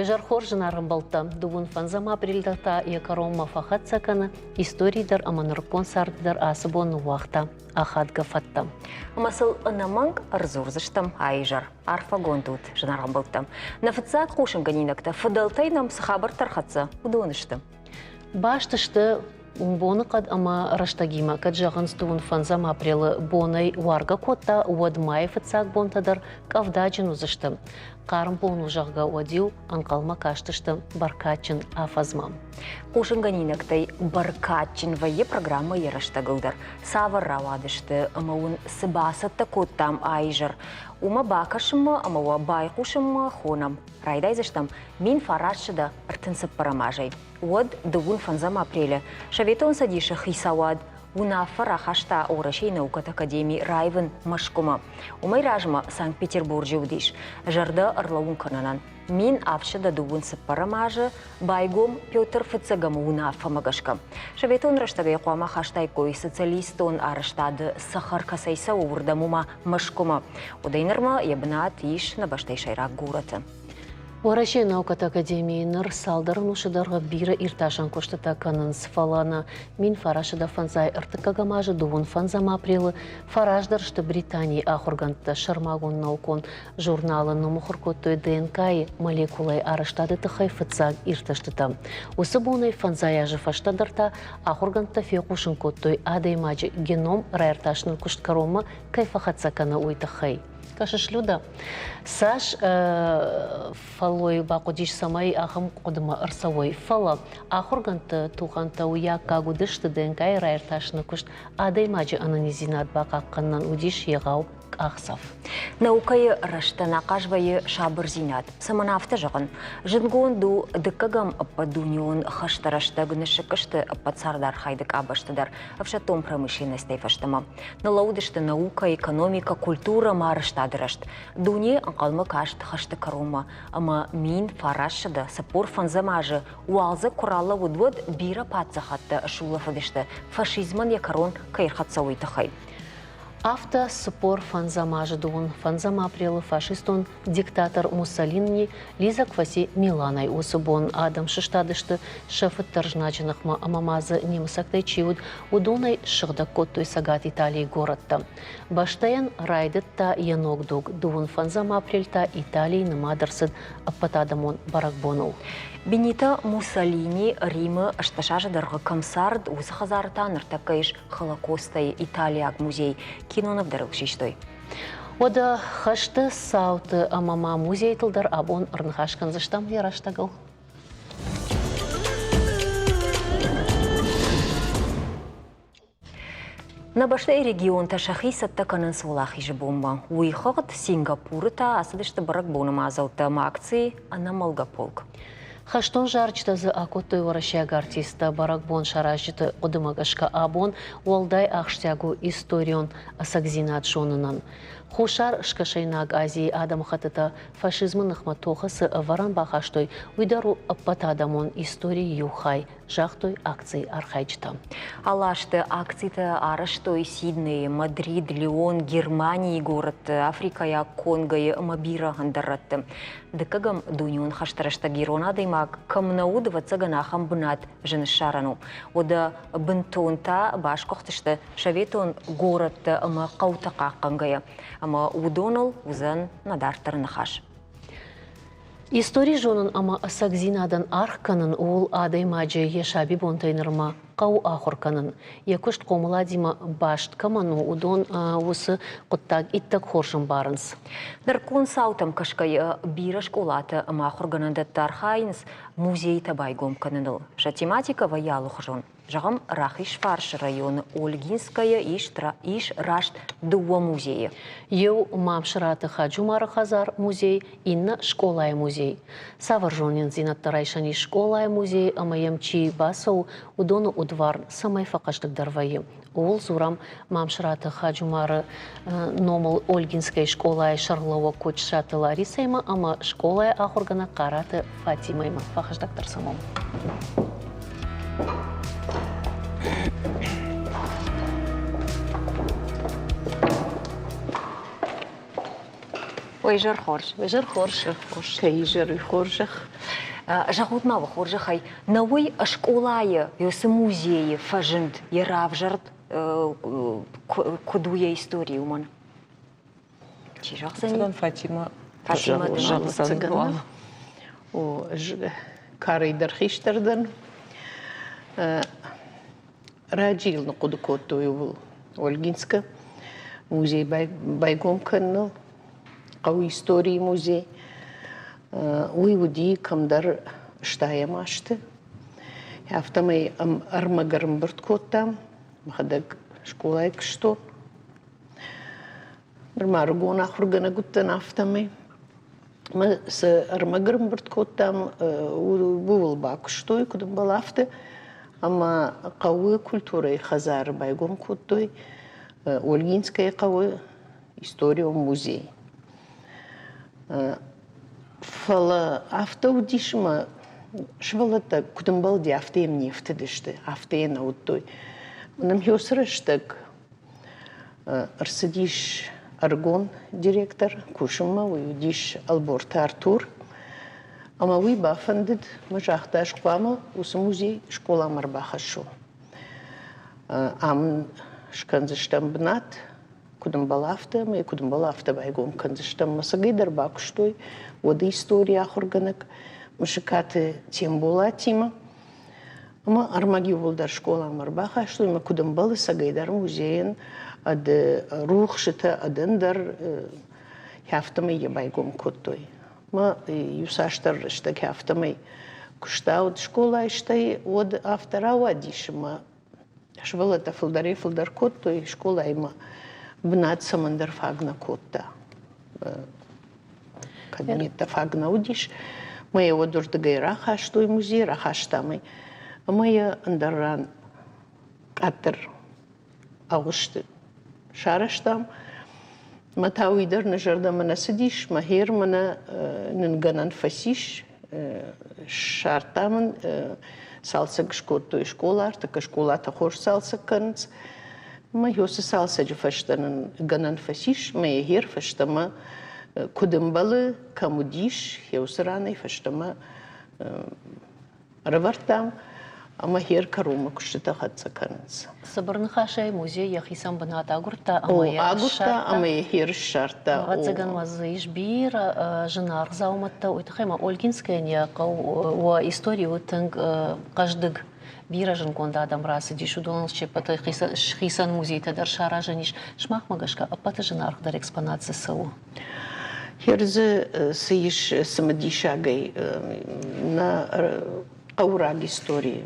Уе зӕр хорз, зынаргъ ӕмбӕлттӕ! Дыууын фӕндзӕм апрель дӕр та йӕ кӕронмӕ фӕхӕццӕ кӕны, истори дӕр ӕмӕ нырыккон царды дӕр ацы бон ныууагъта ахадгӕ фӕдтӕ. Ӕмӕ сыл ӕнӕмӕнг ӕрдзурдзыстӕм а изӕр. Арфӕгонд ут, зынаргъ ӕмбӕлттӕ! Нӕ фыццаг хъусынгӕнинӕгтӕ фыдӕлтӕй нӕм цы хабӕрттӕ ӕрхӕццӕ, уыдон сты. Баст сты боныхъӕд ӕмӕ рӕстӕгимӕ. Кӕд зӕгъынц, дыууын фӕндзӕм апрелы бонӕй уаргӕ кодта, уӕд майы фыццаг бонтӕ дӕр къӕвдаджын уыдзысты. Хъарм бон у, зӕгъгӕ, уӕд-иу ӕнхъӕлмӕ кастысты бӕркадджын афӕдзмӕ. Хъусынгӕнинӕгтӕй бӕркадджын вӕййы программӕ йӕ рӕстӕгыл дӕр. Цавӕр рауадысты ӕмӕ уын цы бацӕттӕ кодтам а изӕр, уымӕ бакӕсынмӕ ӕмӕ уӕ байхъусынмӕ хонӕм. Райдайдзыстӕм 1934 азӕй. Уӕд дыууын фӕндзӕм апрелы Советон Цӕдисы хицауад уынаффӕ рахаста Уӕрӕсейы наукӕты академи раивын Мӕскуымӕ. Уымӕй размӕ Санкт-Петербурджы уыдис зӕрдӕ ӕрлӕууын кӕнынӕн. 1724 азы байгом Петр Фыццӕгӕмы уынаффӕмӕ гӕсгӕ. Советон рӕстӕгӕй хъуамӕ хастаиккой социалистон арӕзтады цӕхӕр кӕцӕй цӕуы, уырдӕм уымӕ Мӕскуымӕ. Уӕдӕй нырмӕ йӕ бынат ис нӕ бӕстӕйы сӕйраг горӕты. Уӕрӕсейы наукӕты академийы ныр цалдӕр ӕнусы дӕргъы бирӕ иртасӕн куыстытӕ кӕнынц, фӕлӕ нӕ 1935 ӕртыккӕгӕм азы дыууын фӕндзӕм апрелы фӕраздӕр сты Британийы ахуыргӕндтӕ сӕрмагонд наукон журналы ныммыхуыр кодтой ДНК-йы молекулӕйы арӕзтады тыххӕй фыццаг иртӕстытӕ. Уыцы бонӕй фӕндзай азы фӕстӕдӕр та ахуыргӕндтӕ фехъусын кодтой адӕймаджы геном раиртасыны куыст кӕронмӕ кӕй фӕхӕццӕ кӕны, уый тыххӕй. Кӕсыс, Люда, цас фӕллой бахъуыдис, цӕмӕй ахӕм хъуыдымӕ ӕрцӕуой. Фӕлӕ ахуыргӕндты тухӕнтӕ уый аккаг уыдысты ДНК-йы раиртасыны куыст адӕймаджы ӕнӕниздзинад бахъахъхъӕнынӕн уыдис егъау къахдзӕф. Наукӕйы рӕзтӕн ахъаз вӕййы сабырдзинад. Цӕмӕн афтӕ зӕгъын? Зындгонд у, дыккӕгӕм ӕппӕтдунеон хӕсты рӕстӕг ныссыкк сты ӕппӕт цардархайды къабӕзты дӕр ӕфсӕддон промышленностӕй фӕстӕмӕ. Ныллӕууыдысты наукӕ, экономикӕ, культурӕ ӕмӕ арӕзтады рӕзт. Дуне ӕнхъӕлмӕ каст хӕсты кӕронмӕ ӕмӕ 1945 азы уалдзӕг куы ралӕууыд, уӕд бирӕ паддзахӕдтӕ сулӕфыдысты фашизмӕн йӕ кӕрон кӕй ӕрхӕццӕ, уый тыххӕй. Афтӕ 45 азы дыууын фӕндзӕм апрелы фашистон диктатор Муссолини лидзӕг фӕци Миланӕй. Уыцы бон адӕм сыстадысты сӕ фыддӕр знаджы ныхмӕ ӕмӕ ма дзы немыцӕгтӕй чи уыд, уыдонӕй ссыгъдӕг кодтой Цӕгат Италийы горӕттӕ. Бӕстӕйӕн райдыдта йӕ ног дуг. Дыууын фӕндзӕм апрель та Италийы нымад ӕрцыд ӕппӕтадӕмон бӕрӕгбоныл. Бенито Муссолини Римы 18 азы дӕргъы кӕм цард, уыцы хӕдзары та ныртӕккӕ ис Холокостӕй италиаг музей киноныв дӕр ыл систой. Уӕдӕ хӕсты цауты ӕмӕ ма музейтыл дӕр абон ӕрныхас кӕндзыстӕм йӕ рӕстӕгыл. Нӕ бӕстӕйы регионтӕ сӕхи цӕттӕ кӕнынц Уӕлахизы бонмӕ. Уый хыгъд Сингапуры та ацыдысты бӕрӕгбоны мадзӕлттӕ ӕмӕ акци «Ӕнӕмӕлгӕ полк». Хӕстон зарджытӕ дзы акодтой уӕрӕсейаг артисттӕ. Бӕрӕгбон саразджыты хъуыдымӕ гӕсгӕ абон уӕлдай ахсджиаг у историон ӕцӕгдзинад зонынӕн. Хуссар-Скӕсӕйнаг Азийы адӕмыхӕттытӕ фашизмы ныхмӕ тохы цы ӕвӕрӕн бахастой, уый дӕр у ӕппӕтадӕмон историйы иу хай, загътой акцийы архайджытӕ. Аласты акцитӕ арӕзтой Сиднейы, Мадрид, Лион, Германийы горӕтты, Африкӕйаг Конгойы ӕмӕ бирӕ ӕндӕр рӕтты. Дыккӕгӕм дунеон хӕсты рӕстӕг ирон адӕймаг кӕм нӕ уыд, ӕвӕццӕгӕн, ахӕм бынат зын ссарӕн у. Уӕдӕ бынтон та басгуыхтысты советон горӕттӕ ӕмӕ хъӕутӕ хъахъхъӕнгӕйӕ. Ӕмӕ уыдоныл уыдзӕн нӕ дарддӕры ныхас. Истори зонын ӕмӕ ӕцӕгдзинадӕн аргъ кӕнын, ууыл адӕймаджы йӕ сабибонтӕй нырмӕ хъӕуы ахуыр кӕнын. Йӕ куыст хъомыладимӕ баст кӕмӕн у, уыдон уыцы хъуыддаг иттӕг хорз ӕмбарынц. Нырыккон цаутӕм кӕсгӕйӕ бирӕ скъолатӕ ӕмӕ ахуыргӕнӕндӕттӕ архайынц музейтӕ байгом кӕныныл. Сӕ тематикӕ вӕййы алыхуызон. Зӕгъӕм, Рахизфарсы районы Ольгинскӕйы ис раст дыууӕ музейы. Иу Мамсыраты Хаджумары хӕдзар-музей, иннӕ скъолайы музей. Цавӕр зонындзинӕдтӕ райсӕн ис скъолайы музейы ӕмӕ йӕм чи бацӕуы, уыдоны удварн цӕмӕй фӕхъӕздыгдӕр вӕййы, ууыл дзурӕм Мамсыраты Хаджумары номыл Ольгинскӕйы скъолайы сӕргълӕууӕг Кочысаты Ларисӕимӕ ӕмӕ скъолайы ахуыргӕнӕг Хъараты Фатимӕимӕ. Фӕхӕстӕгдӕр цӕмӕн. Ой, изӕр хорз. Изӕр хорз. Кӕй изӕр, уый хорзӕх. Зӕгъут ма уӕ хорзӕхӕй, нӕ уый скъолайы, цы музейы фӕзынд, йӕ равзӕрд куыд у йӕ истори уымӕн? Чи зӕгъдзӕни? Фатима. Фатима зӕгъдзӕн. О, ӕз карӕй дӕр хистӕр дӕн. Раджы йыл ныхъхъуыды кодтой ууыл Ольгинскы музей байгом кӕныныл, хъӕуы историйы музей. Уый уыди кӕмдӕр стайӕм азты. Афтӕмӕй ӕрмӕг ӕрӕмбырд кодтам, мӕхӕдӕг скъолайы куыстон. Нырма ӕрыгон ахуыргӕнӕг уыдтӕн, афтӕмӕй. Мӕ цы ӕрмӕг ӕрӕмбырд кодтам, ууыл бакуыстой, куыд ӕмбӕлы, афтӕ. Ӕмӕ хъӕуы культурӕйы хӕдзары байгом кодтой Ольгинскӕйы хъӕуы историон музей. Фӕлӕ афтӕ уыдис, ӕмӕ сывӕллӕттӕ куыд ӕмбӕлди, афтӕ йӕм не фтыдысты, афтӕ йӕ нӕ уыдтой. Нӕм уыцы рӕстӕг Ӕрцыдис ӕрыгон директор кусынмӕ, уый уыдис Ӕлборты Артур. Ӕмӕ уый бафӕндыд, мӕ загъта, ӕз хъуамӕ уыцы музей скъоламӕ ӕрбахӕссон. Ам скӕндзыстӕм бынат, куыд ӕмбӕлы, афтӕ, ӕмӕ йӕ куыд ӕмбӕлы, афтӕ байгом кӕндзыстӕм. Мӕ цӕгӕй дӕр бакуыстой уӕды историйы ахуыргӕнӕг Мысыкаты Темболатимӕ. Ӕмӕ ӕрмӕг иууылдӕр скъоламӕ ӕрбахастой ӕмӕ куыд ӕмбӕлы, цӕгӕйдӕр музейӕн ӕд рухсытӕ, ӕд ӕндӕр, афтӕмӕй йӕ байгом кодтой. Мӕ иуцасдӕр рӕстӕг афтӕмӕй куыстауыд скъолайы, стӕй уӕд афтӕ рауадис, ӕмӕ сывӕллӕттӕ фылдӕрӕй-фылдӕр кодтой, скъолайы бынат цӕмӕндӕр фаг нӕ кодта. Кабинеттӕ фаг нӕ уыдис. Мӕ йӕ уӕд уырдыгӕй рахастой музей, рахастам ӕй. Ӕмӕ йӕ ӕндӕр ран къаддӕр агъуысты сарӕзтам. Мӕ та уый дӕр нӕ зӕрдӕмӕ нӕ цыдис, мӕ хер мӕнӕ нын гӕнӕн фӕцис. Ссардта мын, цалцӕг скодтой скъола, ӕртыккӕ скъолатӕ хорз цалцӕг кӕнынц. Мӕ уыцы цалцӕджы фӕстӕ нын гӕнӕн фӕцис, мӕ егер фӕстӕмӕ куыд ӕмбӕлы, кӕм уыдис, уыцы ранӕй фӕстӕмӕ ӕрӕвӕрдтам ӕмӕ хер кӕронмӕ куыстытӕ хӕццӕ кӕнынц. Цыбыр ныхасӕй музей йӕхицӕн бынат агуырдта ӕмӕ йӕ агуырдта ӕмӕ йӕ хер ссардта. Ӕвӕццӕгӕн ма дзы ис бирӕ зынаргъ дзаумӕттӕ. Уый тыххӕй ма Ольгинскӕйӕн йӕ хъӕу уӕ истори у тынг хъӕздыг. Бирӕ зындгонд адӕм рацыдис, уыдоныл се ппӕты хицӕн музейтӕ дӕр саразӕн ис. Сымахмӕ гӕсгӕ ӕппӕты зынаргъдӕр экспонат дзы цы у? Хер дзы цы ис цымыдисагӕй нӕ хъӕуы рагистори.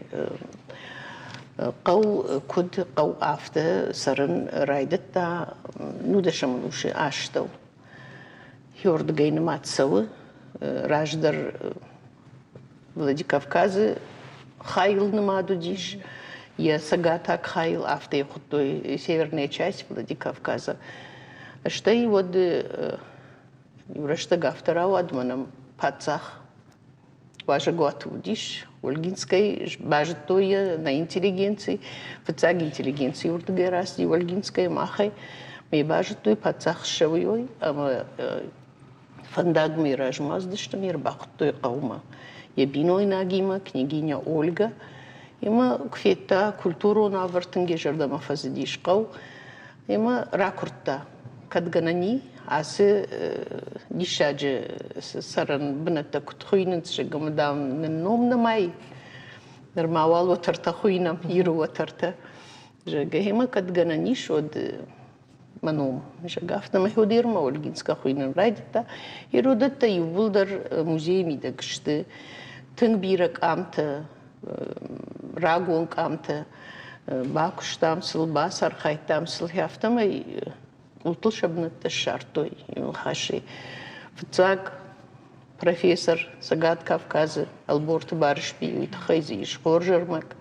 Хъӕу куыд хъӕу, афтӕ цӕрын райдыдта нудӕсӕм ӕнусы астӕу. Хиордыгӕй нымад цӕуы раздӕр Владикавказы хайыл нымад уыдис, йӕ цӕгатаг хайыл, афтӕ йӕ хуыдтой северная часть Владикавказа. Стӕй уӕд иу рӕстӕг афтӕ рауад, мӕнӕ паддзах уазӕгуаты уыдис Ольгинскӕй, базыдтой йӕ нӕ интеллигенци, фыццаг интеллигенци уырдыгӕй рацыди Ольгинскӕй махӕй. Ме базыдтой паддзах ссӕуой ӕмӕ Фӕндагмӕ размӕ цыдысты ме рбахуыдтой хъӕумӕ. Йӕ бинойнагимӕ, княгиня Ольгӕ, ӕмӕ куы федта культурон уавӕр тынг йӕ зӕрдӕмӕ фӕцыдис хъӕу, ӕмӕ ракуырдта, кӕд гӕнӕн и, ацы диссаджы цӕрӕн бынӕттӕ куыд хуыйнынц, зӕгъгӕ, ӕмӕ, дам, нын ном нымай, нырма уал уӕтӕртӕ хуыйнӕм, Иры уӕтӕртӕ, зӕгъгӕ, ӕмӕ кӕд гӕнӕн ис, уӕд мӕ ном. Зӕгъгӕ, афтӕмӕй Ходермӕ Ольгинскӕ хуыйнын райдыдта. Иродӕттӕ иууылдӕр музейы мидӕг сты. Тынг бирӕ къамтӕ, рагон къамтӕ. Бакуыстам сыл, бацархайдтам сыл. Афтӕмӕй къултыл сӕ бынӕттӕ ссардтой иу ныхасӕй. Фыццаг профессор Цӕгат Кавказы Ӕлборты Барысби, уый тыххӕй дзы ис хорз ӕрмӕг.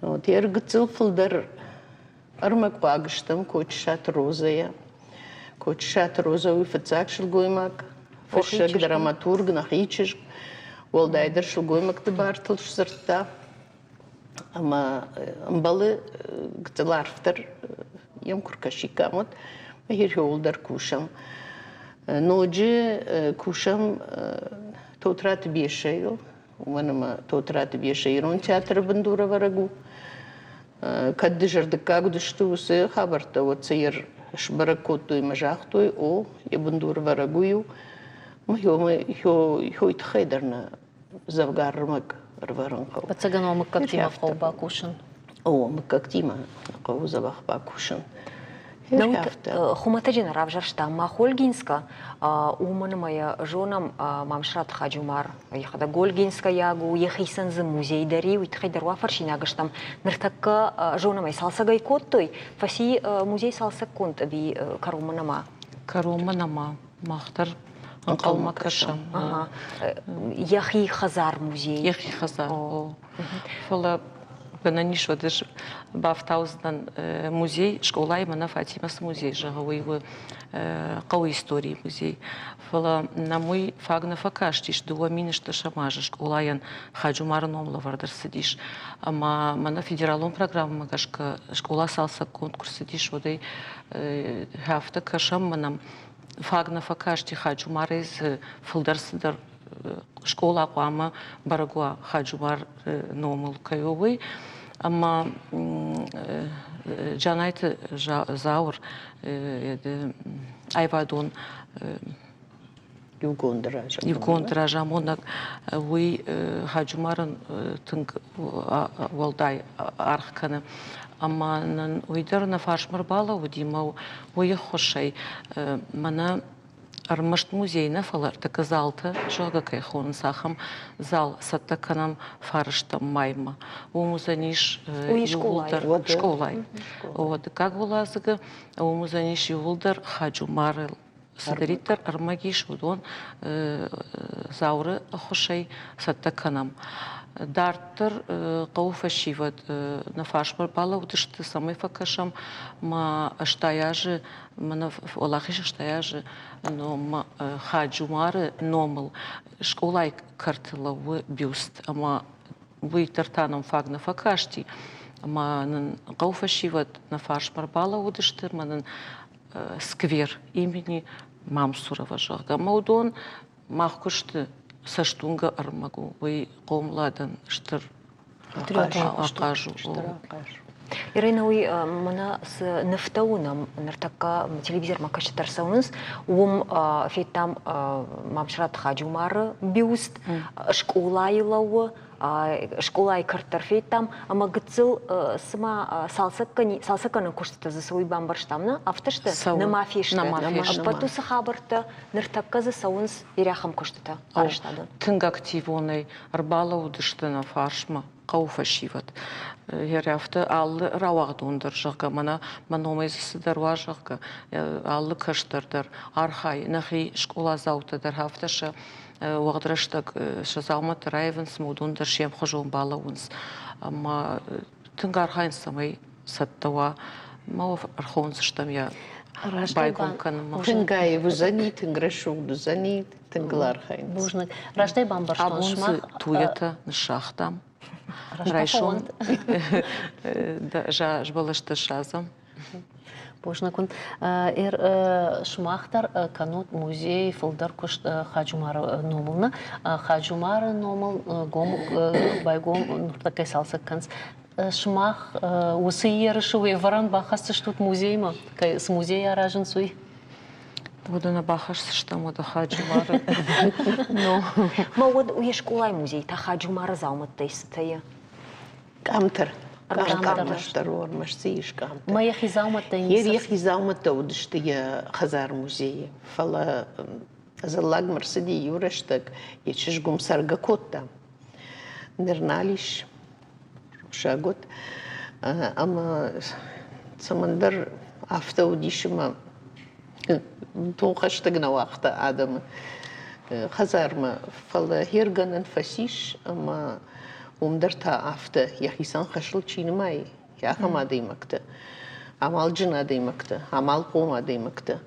Вот йӕ гыццыл фылдӕр Ӕрмӕгхъуаг стӕм Кочысаты Розӕйӕ. Кочысаты Розӕ у фыццаг сылгоймаг, фыссӕг, драматург, нӕхи чызг. Уӕлдайдӕр сылгоймӕгты бартыл сдзырдта ӕмӕ ӕмбӕлы гыццыл арфдӕр йӕм куы ркӕсиккам, уӕд мӕ дӕр кусӕм. Ноджы кусӕм. Тотраты Бесӕйыл, уымӕн ӕмӕ Тотраты Бесӕ ирон театры бындурӕвӕрӕг у. Кӕд дызӕрдыггаг уыдысты уыцы хабӕрттӕ, уӕд сӕ сбӕрӕг кодтой ӕмӕ загътой, о, йӕ бындурӕвӕрӕг уый у. Хёй тыххӕй дӕр нӕ дзӕвгар ӕрмӕг ӕрвӕрын хъӕуы. Ӕцӕгӕн уӕ мыггӕгтимӕ хъӕуы бакусын? О, мыггӕгтимӕ хъӕуы дзӕбӕх бакусын. Хуымӕтӕджы нӕ равзӕрста мах Ольгинскӕ, уымӕн ӕмӕ йӕ зонӕм Мамсыраты Хаджумар йӕхӕдӕг Ольгинскӕйаг у, йӕхицӕн дзы музей дӕр и, уый тыххӕй дӕр уафӕрсинаг стӕм. Ныртӕккӕ зонӕм ӕй цалцӕгӕй кодтой, фӕци музей цалцӕггонд ӕви кӕронмӕ нӕма? Кӕронмӕ нӕма. Мах дӕр ӕнхъӕлмӕ кӕсӕм. Йӕхи хӕдзар музей. Йӕхи хӕдзар, о. Фӕлӕ гӕнӕн ис, уӕд ӕз бафтаудзынӕн музей, скъолайы мӕнӕ Фатимӕ цы музей зӕгъы, уый у хъӕуы историйы музей. Фӕлӕ нӕм уый фаг нӕ фӕкастис, 2010 азы скъолайӕн Хаджумары ном лӕвӕрд ӕрцыдис. Ӕмӕ мӕнӕ федералон программӕмӕ гӕсгӕ скъола цалцӕггонд куы рцыдис, уӕд ӕй афтӕ кӕсӕм, мӕнӕ фаг нӕ фӕкасти Хаджумарӕй дзы фылдӕр цыдӕр скъола хъуамӕ бӕрӕг уа Хаджумар номыл кӕй у, уый. Ӕмӕ Джанайты Зауыр аивадон иугонды разамонӕг, уый Хаджумарӕн тынг уӕлдай аргъ кӕны. Ӕмӕ нын уый дӕр нӕ фарсмӕ ӕрбалӕууыди ӕмӕ уый ӕххуысӕй мӕнӕ ӕрмӕст музей нӕ, фӕлӕ ӕртыккӕ залтӕ, зӕгъгӕ, кӕй хонынц, ахӕм зал цӕттӕ кӕнӕм фарӕстӕм маймӕ. Уым уыдзӕнис иууылдӕр скъолайы. Дыккаг уӕладзыгы уым уыдзӕнис иууылдӕр Хаджумары цыдӕриддӕр ӕрмӕг ис, уыдон Зауыры ӕххуысӕй цӕттӕ кӕнӕм. Дарддӕр хъӕуы фӕсивӕд нӕ фарсмӕ балӕудысты, цӕмӕй фӕкӕсӕм ма 80 азы, мӕнӕ Уӕлахиз 80 азы ном Хаджумары номыл скъолайы кӕрты лӕууы бюст ӕмӕ уый дӕр та нӕм фаг нӕ фӕкасти ӕмӕ нын хъӕуы фӕсивӕд нӕ фарсмӕ ӕрбалӕууыдысты ӕмӕ нын сквер имени Мамсурова, зӕгъгӕ. Ӕмӕ уыдон мах куысты цӕстуынгӕ ӕрмӕг у, уый хъомыладӕн стыр ахъаз у. Ирина, уый мӕнӕ цы нывтӕ уынӕм, ныртӕккӕ телевизормӕ кӕсджытӕ ӕрцӕуынц, уым федтам Мамсыраты Хаджумары бюст, скъолайы лӕууы, скъолайы кӕрт дӕр федтам, ӕмӕ гыццыл цыма цалцӕггӕнӕн куыстытӕ дзы цы уый бамбӕрстам, нӕ? Афтӕ сты? Нӕма фесты. Ӕппӕт уыцы хабӕрттӕ ныртӕккӕ дзы цӕуынц бирӕ ахӕм куыстытӕ арӕзтадон. Тынг активонӕй ӕрбалӕууыдысты нӕ фарсмӕ хъӕуы фӕсивӕд. Афтӕ алы рауагъдон дӕр, зӕгъгӕ, мӕнӕ мӕ номӕй дзы цыдӕр уа, зӕгъгӕ, алы кӕстӕр дӕр архайы, нӕхи скъоладзаутӕ дӕр афтӕ сӕ уӕгъд рӕстӕг сӕ дзаумӕттӕ раивынц ӕмӕ уыдон дӕр се мхуызон балӕууынц. Ӕмӕ тынг архайынц, цӕмӕй цӕттӕ уа. Мӕ ӕрхондзыстӕм йӕ байгом кӕнынмӕ. Тынг аив уыдзӕни, тынг рӕсугъд уыдзӕни, тынг ыл архайынц. Бузныг. Растӕй бамбӕрстон Абон дзы туйӕтӕ ныссагътам. Райсом бӕлӕстӕ садзӕм. Бузныг уын. Сымах дӕр кӕнут музейы фылдӕр куыст Хаджумары номыл нӕ. Хаджумары номыл гом байгом ныртӕккӕ цалцӕг кӕнынц. Сымах уыцы ерысы уе вӕрӕн бахӕсдзыстут музеймӕ? Цы музей аразынц, уый? Уӕдӕ нӕ бахӕсдзыстӕм уӕдӕ Хаджумары ном. Ма уӕд уе скъолайы музей та Хаджумары дзаумӕттӕй цытӕ и? Къамтӕ. Къамтӕ ӕрмӕст дзы ис къамтӕ. Мӕ йӕхи дзаумӕттӕ Йӕхи дзаумӕттӕ уыдысты йӕ хӕдзары музейы, фӕлӕ Дзыллагмӕ рцыди иу рӕстӕг, йӕ чызг уым цӕргӕ кодта. Ныр нал ис рухсаг ӕмӕ цӕмӕндӕр афтӕ уыдис ӕмӕ бынтон хӕстӕг нӕ уагъта адӕмы хӕдзармӕ, фӕлӕ хергӕнӕн фӕцис ӕмӕ уым дӕр та афтӕ йӕхицӕн хӕсыл чи нымайы, ахӕм адӕймӕгтӕ, амалджын адӕймӕгтӕ, амалхъом адӕймӕгтӕ.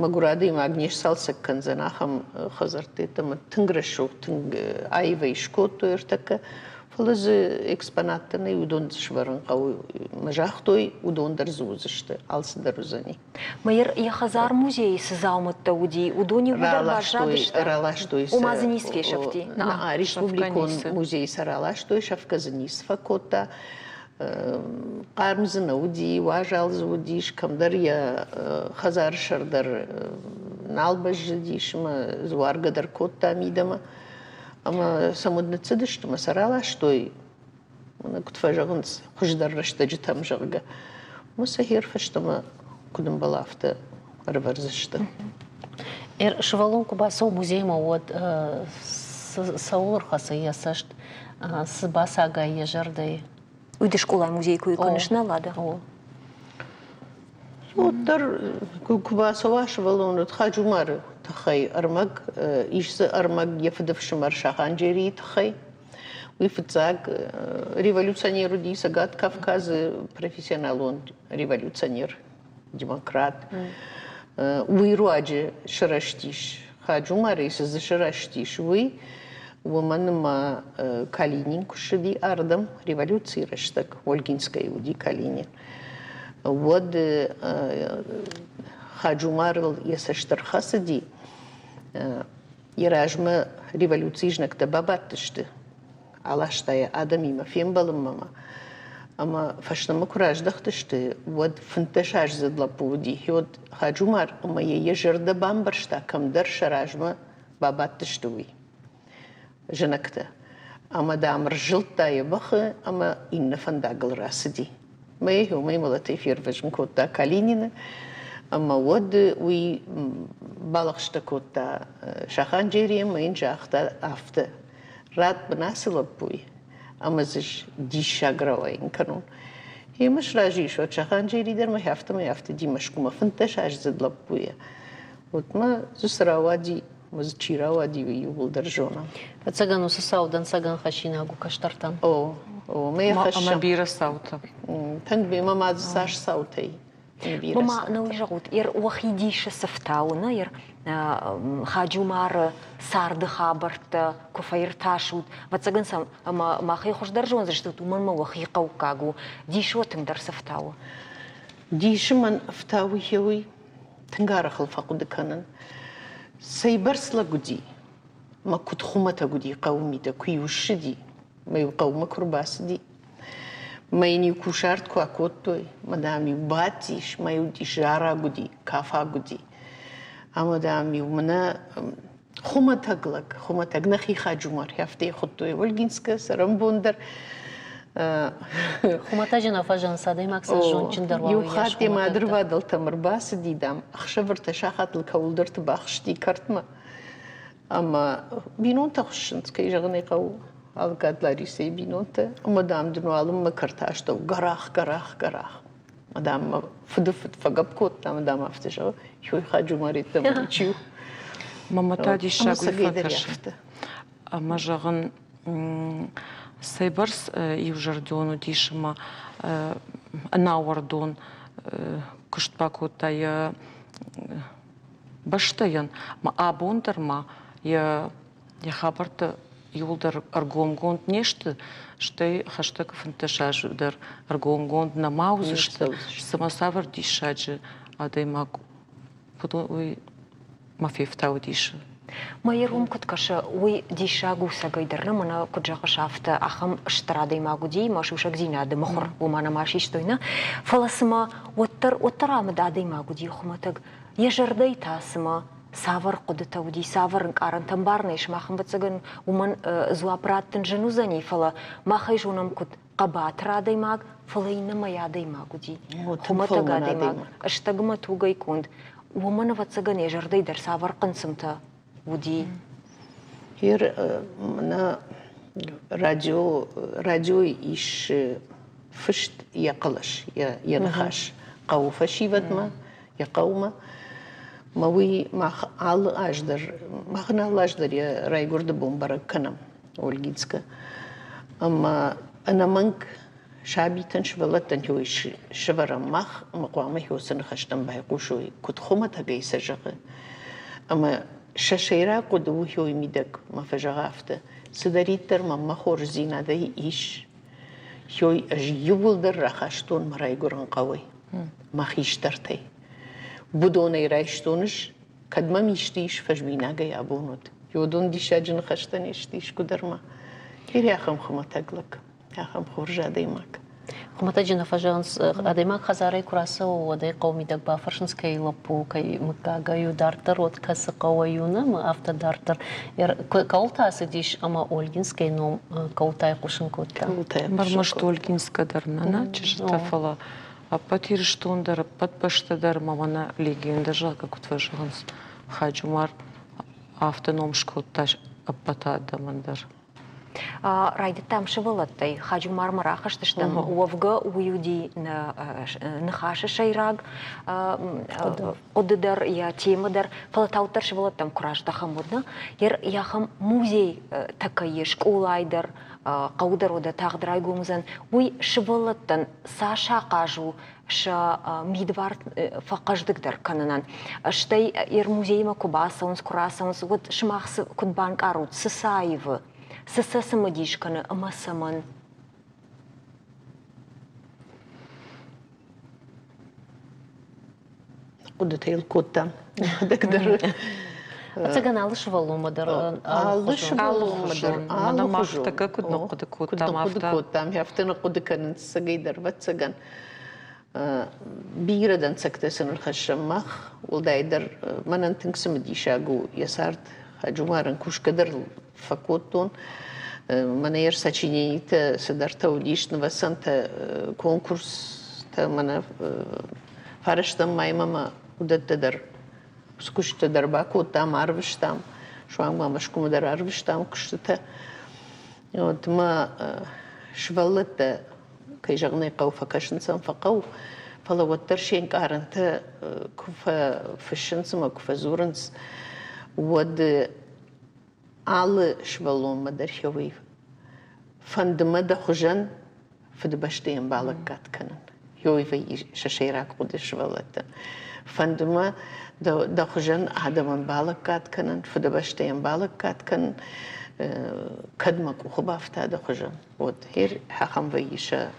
Мӕгуыр адӕймаг не сцалцӕг кӕндзӕн ахӕм хӕдзӕртты ӕмӕ тынг рӕсугъд, тынг аивӕй скодтой ӕртӕккӕ. Фӕлӕ дзы экспонаттӕ нӕй, уыдон сӕвӕрын хъӕуы. Мӕ загътой, уыдон дӕр дзы уыдзысты, алцыдӕр уыдзӕни. Майор, йӕ хӕдзар-музейы цы дзаумӕттӕ уыди, уыдон иууылдӕр баззадысты? Раластой сӕ. Ома дзы ницы фесӕфти? Республикон музейы сӕ раластой, сӕфгӕ дзы ницы фӕкодта. Хъарм дзы нӕ уыди, уазал дзы уыдис, кӕмдӕр йӕ хӕдзары сӕр дӕр нал бӕззыдис ӕмӕ дзы уаргӕ дӕр кодта мидӕмӕ. Ӕмӕ сӕм уӕд ныццыдысты ӕмӕ сӕ раластой, мӕнӕ куыд фӕзӕгъынц, хуыздӕр рӕстӕджытӕм, зӕгъгӕ. Ӕмӕ сӕ хер фӕстӕмӕ куыд ӕмбӕлы, афтӕ ӕрӕвӕрдзысты. Сывӕллон куы бацӕуы музеймӕ, уӕд цӕуыл ӕрхӕцы йӕ цӕст, цы бацагайы йӕ зӕрдӕйы? Уый ды скъолайы музейы куы кӕныс, нӕ Лада? Уӕддӕр куы бацӕуа сывӕллон, уӕд Хаджумары тыххӕй ӕрмӕг, ис дзы ӕрмӕг йӕ фыдыфсымӕр Саханджерийы тыххӕй. Уый фыццаг революционер уыди Цӕгат Кавказы профессионалон революционер. Демократ. Уый руаджы сырӕзтис, Хаджумарӕй цы дзы сырӕзтис, уый, уымӕн ӕмӕ Калинин куы ссыди ардӕм революцийы рӕстӕг, Ольгинскӕйы уыди Калинин, уӕд Хаджумарыл йӕ цӕст ӕрхӕцыди, йӕ размӕ революцийы знӕгтӕ бабадтысты, аласта йӕ адӕмимӕ фембӕлынмӕ ӕмӕ фӕстӕмӕ куы раздӕхтысты, уӕд фынддӕсаздзыд лӕппу уыди уӕд Хаджумар ӕмӕ йӕ йӕ зӕрдӕ бамбӕрста, кӕмдӕр сӕ размӕ бабадтысты, уый знӕгтӕ. Ӕмӕ, дам, ӕрзылдта йӕ бӕхы ӕмӕ иннӕ фӕндагыл рацыди. Мӕ уымӕй мӕлӕтӕй фервӕзын кодта Калинины ӕмӕ уӕд уый балӕгъстӕ кодта Саханджерийӕн ӕмӕ йын загъта афтӕ: Ратт мын ацы лӕппуйы ӕмӕ дзы диссаг рауайын кӕнон. Йемӕ сразы ис, уӕд Саханджери дӕр мӕ афтӕмӕй афтыди Мӕскуымӕ фынддӕсаздзыд лӕппуйӕ. Вот ма дзы цы рауади, ӕмӕ дзы чи рауади, уый иууылдӕр зонӕм. Ӕцӕгӕн уыцы цау дӕнцӕгӕн хӕссинаг у кӕстӕртӕн. О, о, мӕ хӕссӕм. Ӕмӕ бирӕ цаутӕ. Тынг ӕмӕ ма дзы цас цаутӕй. Мама, нӕ уый зӕгъут, ер уӕхи дисы цы фтауы, нӕ ер Хаджумары царды хабӕрттӕ куы фӕиртасут, ӕвӕццӕгӕн сӕм ӕмӕ махӕй хуыздӕр зондзыстут, уымӕн мӕ уӕхи хъӕуккаг у. Дисы уӕ тынгдӕр цы фтауы? Дисы мӕн ӕфтауы уый, тынг арӕх ыл фӕхъуыды кӕнын. Цӕйбӕрц лӕг уыди, мӕ куыд хуымӕтӕг уыди хъӕуы мидӕг, куы-иу ссыди, мӕ-иу хъӕумӕ куы рбацыди, Мӕ йын-иу кусарт куы акодтой, мӕ, дам-иу бадтис, мӕ-иу зараг уыди, кафаг уыди. Ӕмӕ, дам-иу мӕнӕ хуымӕтӕг лӕг, хуымӕтӕг нӕхи Хаджумар, афтӕ йӕ хуыдтой Ольгинскӕ цӕрӕнбон дӕр. Хуымӕтӕджы нӕ фӕзӕнц адӕймаг сӕ зондджындӕр уа. Иу хатт йӕ мадырвадӕлтӕм ӕрбацыди, дам, ӕхсӕвӕртӕ сахатыл кӕуылдӕрты бахызти кӕртмӕ. Ӕмӕ бинонтӕ хуыссынц, кӕй зӕгъын ӕй хъӕуы, Алкӕд Ларисӕйы бинонтӕ ӕмӕ, дам, дын уалынмӕ кӕрты астӕу гӕрах, гӕрах, гӕрах. Ӕмӕ, дам, мӕ фыды фыд фӕгӕпп кодта ӕмӕ, дам, афтӕ зӕгъы, Ой, Хаджумар йеддӕмӕ ничи у. Мамӕ та диссаг уый фӕкӕсы. Ӕмӕ, зӕгъын, цӕйбӕрц иузӕрдион уыдис ӕмӕ ӕнауӕрдон куыст бакодта йӕ бӕстӕйӕн. Ӕмӕ абон дӕр ма йӕ Йӕ хабӕрттӕ иууылдӕр ӕргомгонд не сты, стӕй хӕстӕг 15 азы дӕр ӕргомгонд нӕма уыдзысты. Цымӕ цавӕр диссаджы адӕймаг уый ма фефтауыдис? Мӕ уым куыд кӕсы, уый диссаг у цӕгӕйдӕр. Нӕ мӕнӕ куыд зӕгъыс, афтӕ ахӕм стыр адӕймаг уыди, мӕ сусӕгдзинады мыхуыр уымӕн ӕмӕ систой, нӕ? Фӕлӕ цымӕ уӕддӕр, уӕддӕр амыд адӕймаг уыди хуымӕтӕг. Йӕ зӕрдӕйы та цымӕ цавӕр хъуыдытӕ уыди, цавӕр ӕнкъарӕнтӕ ӕмбарынӕй сымах ӕвӕццӕгӕн уымӕн дзуапп раттын зын уыдзӕни, фӕлӕ мах ӕй зонӕм куыд хъӕбатыр адӕймаг, фӕлӕ иннӕмӕй адӕймаг уыди, хуымӕтӕг адӕймаг, стӕгмӕ тугӕй конд. Уымӕн ӕвӕццӕгӕн йӕ зӕрдӕйы дӕр цавӕр хъынцымтӕ уыди. Ер мӕнӕ радио, радиойы ис фыст йӕ хъӕлӕс, йӕ ныхас хъӕуы фӕсивӕдмӕ, йӕ хъӕумӕ. Мӕ уый мах алы аз дӕр, мах ын алы аз дӕр йӕ райгуырды бон бӕрӕг кӕнӕм Ольгинскы. Ӕмӕ ӕнӕмӕнг сабитӕн, сывӕллӕттӕн уый сӕвӕрӕм мах ӕмӕ хъуамӕ уыцы ныхӕстӕм байхъусой, куыд хуымӕтӕгӕй сӕ зӕгъы. Ӕмӕ сӕ сӕйраг хъуыды у уый мидӕг, мӕ фӕзӕгъы афтӕ. Цыдӕриддӕр мӕм мӕ хорздзинадӕй ис, ёй ӕз иууылдӕр рахастон мӕ райгуырӕн хъӕуӕй, мӕ хистӕртӕй. Уыдонӕй райстон ӕз, кӕд мӕм исты ис фӕзминагӕй абон уыд. Уыдон диссаджы ныхӕстӕ не сты искуыдӕр ма. Бирӕ ахӕм хуымӕтӕг лӕг. Ахӕм хорз адӕймаг. Хуымӕтӕджы нӕ фӕзӕгъынц, адӕймаг хӕдзарӕй куы рацӕуы, уӕд ӕй хъӕуы мидӕг бафӕрсынц, кӕй лӕппу, кӕй мыггагӕй у, дарддӕр уӕд кӕцы хъӕуӕй у, нӕ, афтӕ дарддӕр. Кӕуылты ацыдис ӕмӕ Ольгинскӕйы ном кӕуылты айхъусын кодта? Ӕрмӕст Ольгинскӕ дӕр нӕ, нӕ чызджытӕ, фӕлӕ ӕппӕт Ирыстон дӕр, ӕппӕт бӕстӕ дӕр ӕмӕ мӕнӕ легендӕ, зӕгъгӕ, куыд фӕзӕгъынц, Хаджумар афтӕ ном скодта ӕппӕт адӕмӕн дӕр. Райдыдтам сывӕллӕттӕй, Хаджумармӕ рахызтыстӕм. Уӕвгӕ уый уыди нӕ ныхасы сӕйраг хъуыды дӕр, йӕ темӕ дӕр. Фӕлӕ тауддӕр сывӕллӕттӕм куы раздӕхӕм, уӕд нӕ ахӕм музей тӕккӕ йе скъолайы дӕр, хъӕуы дӕр уӕдӕ тагъд райгом уыдзӕн. Уый сывӕллӕттӕн цас ахъаз у сӕ мидвард фӕхъӕздыгдӕр кӕнынӕн. Стӕй Эрмузеймӕ куы бацӕуынц, куы рацӕуынц, уӕд сымах цы куыд банкъарут, цы сӕ аивы, цы сӕ цымыдис кӕны ӕмӕ цӕмӕн? Хъуыдытӕ йыл кодтам нӕхӕдӕг дӕр. Ӕцӕгӕн алы сывӕллонмӕ дӕр алы сывӕллонмӕ дӕр алыхуызон. Тӕккӕ куыд ныхъхъуыды кодтам, афтӕ кодтам, афтӕ ныхъхъуыды кӕнынц цӕгӕйдӕр, ӕвӕццӕгӕн. Бирӕ дӕнцӕгтӕ сын ӕрхӕссӕм мах, уӕлдайдӕр мӕнӕн тынг цымыдисаг у йӕ цард. Хаджумарӕн кусгӕ дӕр фӕкодтон. Мӕнӕ йӕ сочиненитӕ цыдӕртӕ уыдис, нывӕцӕнтӕ, конкурстӕ мӕнӕ фарӕстӕм маймӕ мӕ уыдӕттӕ дӕр куыстытӕ дӕр бакодтам, арвыстам, суанг ма Мӕскуымӕ дӕр арвыстам куыстытӕ. Вот мӕ сывӕллӕттӕ, кӕй зӕгъын ӕй хъӕуы, фӕкӕсын сӕм фӕхъӕуы, фӕлӕ уӕддӕр се нкъарӕнтӕ куы фӕфыссынц ӕмӕ куы фӕдзурынц, уӕд алы сывӕллонмӕ дӕр хъӕуы фӕнды мӕ дӕ хуызӕн Фыдыбӕстӕйӕн балӕггад кӕнын. Ёй вӕййы сӕ сӕйраг хъуыды сывӕллӕттӕн. Фӕнды мӕ дӕ хуызӕн адӕмӕн балӕггад кӕнын, Фыдыбӕстӕйӕн балӕггад кӕнын, кӕд мӕ къухы бафта дӕ хуызӕн, уӕд ахӕм вӕййы сӕ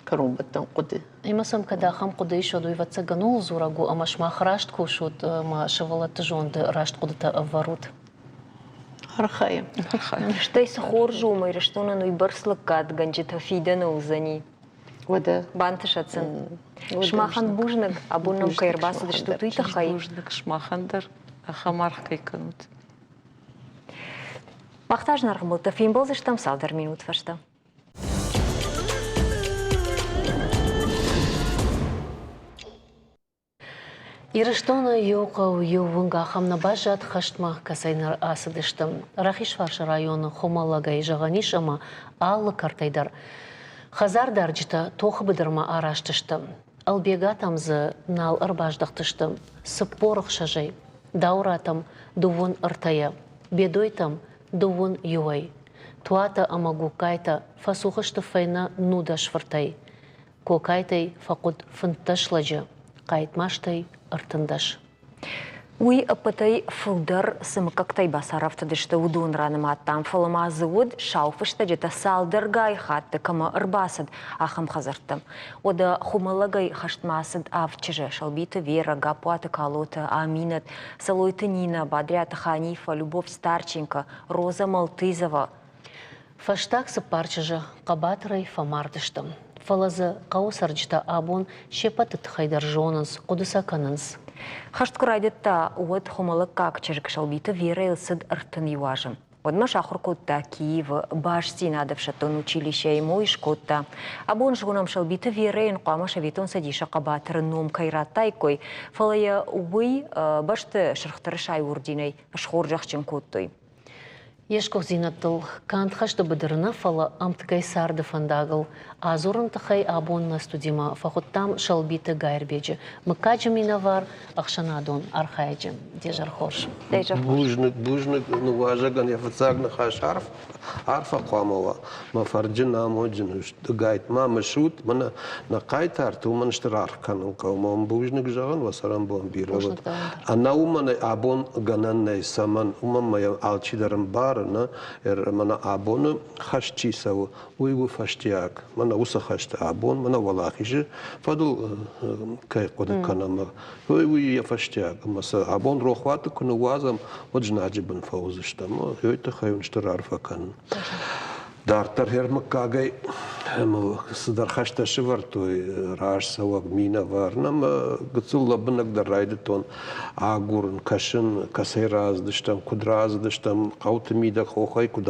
кӕронбӕттӕн хъуыды. Ӕмӕ сӕм кӕд ахӕм хъуыды ис, уӕд уый ӕвӕццӕгӕн ууыл дзурӕг у, ӕмӕ сымах раст кусут ӕмӕ сывӕллӕтты зонды раст хъуыдытӕ ӕвӕрут. Архайӕм. Архайӕм. Стӕй цы хорз у, ӕмӕ Ирыстонӕн уыйбӕрц лӕггадгӕнджытӕ фидӕны уыдзӕни. Уӕдӕ. Бантысӕд сын. Сымахӕн бузныг, абон нӕм кӕй ӕрбацыдыстут, уый тыххӕй. Бузныг сымахӕн дӕр, ахӕм аргъ кӕй кӕнут. Мах та зынаргъ ӕмбӕлттӕ фембӕлдзыстӕм цалдӕр минут фӕстӕ. Ирыстоны иу хъӕу, иу уынг ахӕм нӕ баззад хӕстмӕ, кӕцӕй нӕ ацыдысты. Рахизфарсы районы Хуымӕллӕгӕй зӕгъӕн ис ӕмӕ алы кӕртӕй дӕр хӕдзардарджытӕ тохы быдырмӕ араст сты. Ӕлбегатӕм дзы нал ӕрбаздӕхтысты 46-ӕй, Дауратӕм дыууын ӕртӕйӕ, Бедойтӕм дыууын иуӕй. Туатӕ ӕмӕ Гугкайтӕ фӕцух сты фӕйнӕ 19 фыртӕй. Кокайтӕй фӕхъуыд 15 лӕджы, Хъайтмазтӕй 13. Уый ӕппӕтӕй фылдӕр цы мыггӕгтӕй бацарӕфтыдысты, уыдон ранымадтам, фӕлӕ ма дзы уыд сау фыстӕджытӕ цалдӕргай хатты кӕмӕ ӕрбацыд, ахӕм хӕдзӕрттӕ. Уӕдӕ Хуымӕллӕгӕй хӕстмӕ ацыд авд чызджы Сӕлбиты Вера, Гаппуаты Калоты, Аминӕт, Солойты Нинӕ, Бадриаты Ханифа, Любовь Старченко, Роза Малтызова. Фӕстаг цыппар чызджы хъӕбатырӕй фӕмард сты. Фӕлӕ дзы хъӕуы цӕрджытӕ абон се ппӕты тыххӕй дӕр зонынц, хъуыды сӕ кӕнынц. Хӕст куы райдыдта, уӕд хуымӕлӕггаг чызг Сӕлбиты Верӕйыл цыд 31 азы. Уӕдмӕ сахуыр кодта Киевы бастдзинады ӕфсӕддон училищӕйы мой скодта. Абон зонӕм, Сӕлбиты Верӕйӕн хъуамӕ Советон Цӕдисы хъӕбатыры ном кӕй радтаиккой, фӕлӕ йӕ уый бӕсты Сырх Тырысайы орденӕй схорзӕхджын кодтой. Йе сгуыхтдзинӕдтыл канд хӕсты быдыры нӕ, фӕлӕ ӕмткӕй царды фӕндагыл адзурыны тыххӕй абон нӕ студимӕ фӕхуыдтам Сӕлбиты Гайырбеджы, мыггаджы минӕвар, ӕхсӕнадон архайӕджы. Де зӕр хорз. Бузныг, бузныг ныууазӕгӕн йӕ фыццаг ныхас арф, арфӕ хъуамӕ уа. Мӕ фӕрджын амондджын ӕгайтма мысут, мӕнӕ нӕ хъайтарты уымӕн стыр аргъ кӕнын хъӕуы. Мӕ уын бузныг зӕгъын, уӕ цӕрӕнбон бирӕ уӕд. Ӕнӕ уымӕн абон гӕнӕн нӕй, цӕмӕн? Уымӕн мӕ алчидӕр ӕмбары. хъайтары нӕ, мӕнӕ абоны хӕст чи цӕуы, уый у фӕстиаг. Мӕнӕ уыцы хӕсты абон, мӕнӕ уӕлахизы фӕдыл кӕй хъуыды кӕнӕм, уый у йӕ фӕстиаг. Ӕмӕ сӕ абон рохуаты куы ныууадзӕм, уӕд знаджы бын фӕуыдзыстӕм. Уый тыххӕй уын стыр арфӕ кӕнын. Дарддӕр ӕрмыггагӕй цыдӕр хӕстӕ сывӕрдтой разцӕуӕг минӕвар. Нӕм гыццыл лӕбынӕгдӕр райдыдтон агурын, кӕсын, кӕцӕй рацыдыстӕм, куыд рацыдыстӕм, хъӕуты мидӕг хохӕй куыд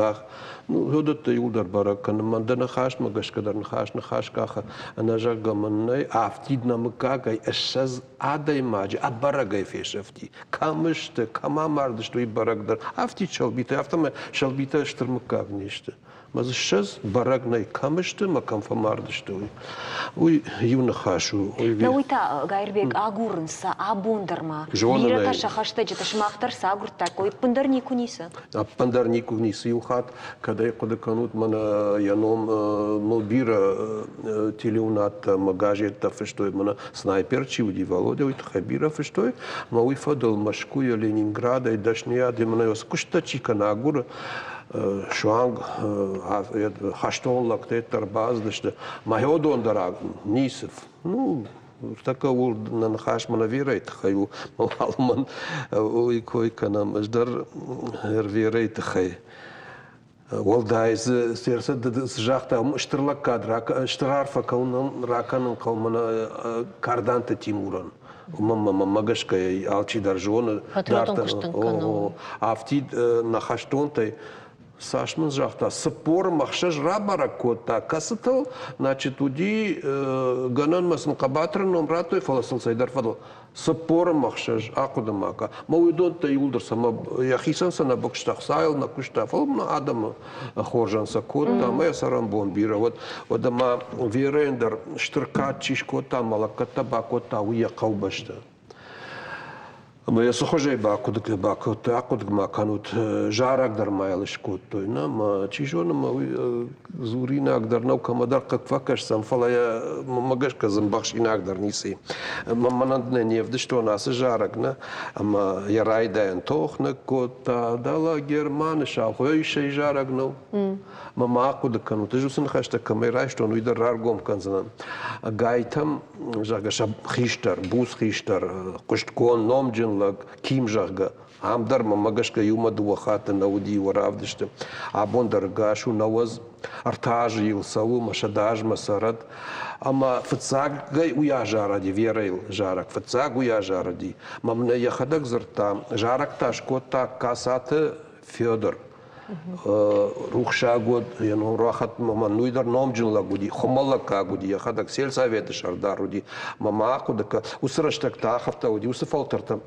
ну, уыдӕттӕ иуылдӕр бӕрӕг кӕнын. Мӕн дӕ ныхасмӕ гӕсгӕ дӕр ныхас ныхас къахы, ӕнӕзӕгъгӕ мын нӕй, афтид нӕ мыггагӕй 20 адӕймаджы ӕбӕрӕгӕй фесӕфти. Кӕм сты, кӕм амардысты, уый бӕрӕг дӕр. Афтид Сӕлбитӕ, афтӕмӕй Сӕлбитӕ стыр мыггаг не сты. Мӕ дзы 20 бӕрӕг нӕй, кӕм сты мӕ кӕм фӕмардысты, уый. Уый иу ныхас у. Нӕ уый та, Гайырбег, агурынц сӕ абон дӕр ма. Бирӕтӕ сӕ хӕстӕджытӕ, сымах дӕр сӕ агуырдтаиккой, ӕппындӕр никуы ницы. Ӕппындӕр никуы ницы. Иу хатт, кӕд ӕй хъуыды кӕнут, мӕнӕ йӕ ном мыл бирӕ телеуынадтӕ ӕмӕ газеттӕ фыстой, мӕнӕ снайпер чи уыди, Володя, уый тыххӕй бирӕ фыстой. Ӕмӕ уый фӕдыл Мӕскуыйӕ, Ленинградӕй, дӕсныйадӕй мӕнӕ цы куысттӕ чи кӕны, агуры, суанг хӕстон лӕгтӕ дӕр бацыдысты. Мӕ дӕр ницы. Ну, ныртӕккӕ ууыл нӕ ныхас мӕнӕ Верӕйы тыххӕй у, уал мӕн уый кой кӕнӕм. Ӕз дӕр Верӕйы тыххӕй. Уӕлдай дзы сердце цы загъта, стыр лӕггад, стыр арфӕ ракӕнын хъӕуы мӕнӕ Карданты Тимурӕн. Мӕнмӕ гӕсгӕ алчидӕр зоны. Патриотон куыст ын кӕны. Афтид нӕ хӕстонтӕй цас мын загъта, 40 ӕмӕ 6 рабӕрӕг кодта, кӕцытыл, значит, уыди гӕнӕнмӕ сын хъӕбатыры ном радтой, фӕлӕ сыл цӕйдӕр фӕдыл 46, ахъуыды ма кӕ. Мӕ уыдонтӕ иуылдӕр сӕ йӕхицӕн сӕ нӕ быхста, хцайыл нӕ куыста, фӕлӕ ма адӕмы хорзӕн сӕ кодта, ӕмӕ йӕ цӕрӕнбон бирӕ уӕд. Уӕдӕ ма Верӕйӕн дӕр стыр кад чи скодта ӕмӕ лӕггӕдтӕ бакодта, уый йӕ хъӕубӕсты. Ӕмӕ йӕ цы хуызӕй бакодтой, ахъуыды ма кӕнут, зарӕг дӕр ма йыл скодтой. Нӕ, мӕ, чи зоны, мӕ уый дзуринаг дӕр нӕу, кӕмӕдӕр хъыг фӕкӕсдзӕн, фӕлӕ йӕ мӕ гӕсгӕ дзы ӕмбӕхсинаг дӕр ницы и. Мӕнӕн нӕ не вдыстон ацы зарӕг, нӕ, ӕмӕ йӕ райдайӕн тох ныккодта, дӕлӕ Германы сау сӕй зарӕг нӕу. Мӕ ма ахъуыды кӕнут, ӕз уыцы ныхӕстӕ кӕмӕй райстон, уый дӕр раргом кӕндзынӕн. Гайтӕм, зӕгъгӕ, сӕ хистӕр, буц хистӕр, хъуыстгонд, номджын лӕг Ким, зӕгъгӕ, ам дӕр мӕнмӕ гӕсгӕ иумӕ дыууӕ хатты нӕ уыди уӕ равдысты. Абон дӕр ӕгас у, 90 ӕртӕ азы йыл цӕуы, мӕ 100 азмӕ цӕрӕд. Ӕмӕ фыццагӕй уый азарыди, Верӕйыл зарӕг, фыццаг уый азарыди. Мӕ мын йӕхӕдӕг дзырдта, зарӕг та скодта Касаты Федор. Рухсаг уӕд, йӕ ном рахатмӕ мӕн уый дӕр номджын лӕг уыди, хуымӕллӕггаг уыди, йӕхӕдӕг сельсоветы сӕрдар уыди. Мӕ ма ахъуыды кӕ, уыцы рӕстӕг та ахӕфтӕ уыди, уыцы фӕлтӕртӕ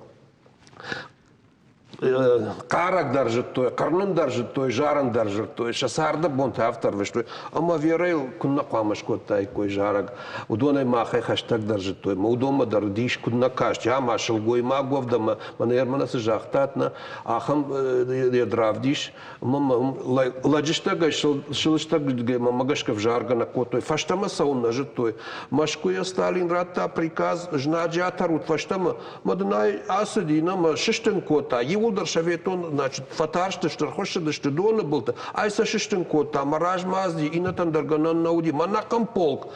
хъарӕг дӕр зыдтой, хъырнын дӕр зыдтой, зарын дӕр зыдтой, сӕ царды бонтӕ афтӕ ӕрвыстой. Ӕмӕ Верӕйыл куыннӕ хъуамӕ скодтаиккой зарӕг, уыдонӕй махӕй хӕстӕгдӕр зыдтой. Мӕ уыдонмӕ дӕр дис куыд нӕ касти, ӕмӕ сылгоймаг уӕвд ӕмӕ мӕнӕ мӕнӕ цы загътат, нӕ, ахӕм йӕ равдис. Лӕджыстӕгӕй сылыстӕгӕй мӕ гӕсгӕ взаргӕ нӕ кодтой. Фӕстӕмӕ цӕуын нӕ зыдтой. Мӕскуыйӕ Сталин радта приказ, знаджы атӕрут фӕстӕмӕ. Мӕ дын ӕй ацыди, нӕ мӕ сыстын кодта. Иууылдӕр советон, значит, фӕтарстысты, ӕрхуыссыдысты доны былты. Ай сӕ сыстын кодта, мӕ размӕ ацыди, иннӕтӕн дӕр гӕнӕн нӕ уыди. Мӕ ӕнӕхъӕн полк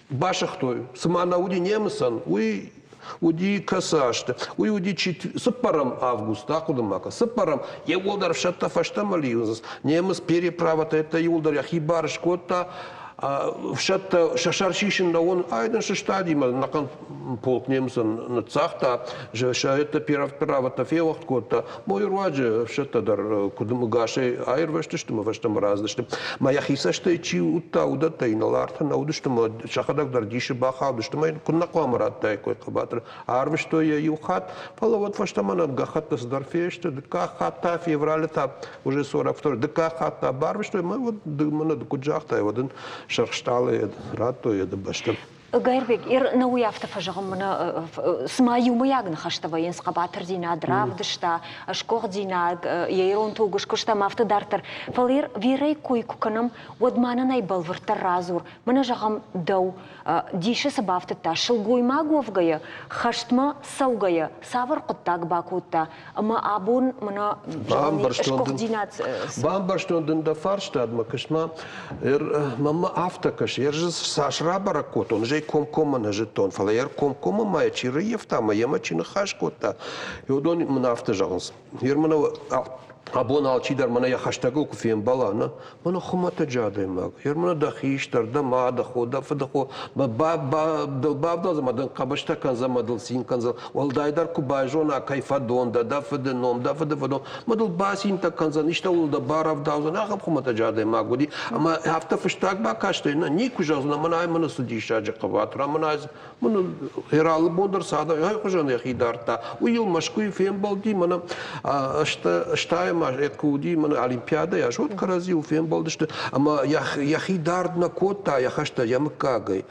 басыгътой. Цыма нӕ уыди немыцӕн, уый уыди кӕцы азты? Уый уыди цыппӕрӕм август, ахъуыды ма кӕн. Цыппӕрӕм, иууылдӕр ӕфсӕдтӕ фӕстӕмӕ лидзынц. Немыц переправӕтӕ иууылдӕр йӕхи бар скодта. Ӕфсӕдтӕ сӕ сӕр сисын нӕ уон, айдын сыстади мӕ ӕнӕхъӕн полк немыцӕн ныццагъта, сӕ переправӕтӕ феуӕгъд кодта. Мойы руаджы ӕфсӕдтӕ дӕр куыд мыгасӕй аирвӕзтысты мӕ фӕстӕмӕ раздысты. Мӕ йӕхи цӕстӕй чи уыдта, уыдӕттӕ инӕлартӕ нӕ уыдысты мӕ сӕхӕдӕг дӕр дисы бахаудысты мӕ йын куыннӕ хъуамӕ радтаиккой хъӕбатыр. Арвыстой йӕ иу хатт, фӕлӕ уӕд фӕстӕмӕ нӕ гӕххӕттӕ цыдӕр фесты, дыккаг хатт та февралы та уже 42 дыккаг хатт та барвыстой мӕ уӕд мӕнӕ куыд загътай, уӕд ын сырх стъалыйы радтой йӕ бӕсты. Гайрбег, ир нӕ уый афтӕ фӕзӕгъын мӕнӕ цыма иумӕйаг ныхӕстӕ вӕййынц хъӕбатырдзинад равдыста, сгуыхдзинад, йӕ ирон туг скуыста ӕмӕ афтӕ дарддӕр. Фӕлӕ ир Верӕйы кой куы кӕнӕм, уӕд ма нын ӕй бӕлвырддӕр радзур. Мӕнӕ зӕгъӕм дӕу дисы цы бафтыдта, сылгоймаг уӕвгӕйӕ, хӕстмӕ цӕугӕйӕ цавӕр хъуыддаг бакодта ӕмӕ абон мӕнӕ сгуыхдзинад Бамбӕрстон дын дӕ фарстадмӕ, кӕс-ма, мӕнмӕ афтӕ кӕсы, ӕз цас рабӕрӕг кодтон, ӕз ӕй комкоммӕ нӕ зыдтон, фӕлӕ йӕ комкоммӕ ма йӕ чи рыййӕфта ӕмӕ йемӕ чи ныхас кодта, уыдон мын афтӕ зӕгъынц. Йер мын абон алчидӕр мӕнӕ йӕ хӕстӕгыл куы фембӕла, нӕ, мӕнӕ хуымӕтӕджы адӕймаг. Йер мӕнӕ дӕ хистӕр, дӕ мады хо, дӕ фыды хо, дыл бавдӕлдзӕн ӕмӕ дын хъӕбыстӕ кӕндзӕн ӕмӕ дыл цин кӕндзӕн. Уӕлдайдӕр куы байзона, кӕй фӕдон дӕ, дӕ фыды ном, дӕ фыды фӕдон, ӕмӕ дыл бацинтӕ кӕндзӕн, истӕуыл дӕ барӕвдаудзӕн, ахӕм хуымӕтӕджы адӕймаг уыди. Ӕмӕ афтӕ фыстӕг бакастӕй, нӕ, никуы зӕгъдзынӕ, мӕнӕ ай мӕнӕ цы диссаджы хъӕбатыр, мӕнӕ ай Мӕнӕ алы бон дӕр цы адӕм хуызӕн йӕхи дардта, уый йыл Мӕскуыйы фембӕлди, мӕнӕ стайы ма куы уыди, мӕнӕ Олимпиадӕйы аз, уӕд кӕрӕдзиуыл фембӕлдысты ӕмӕ йӕхи дард нӕ кодта йӕ хӕстӕ йӕ мыггагӕй.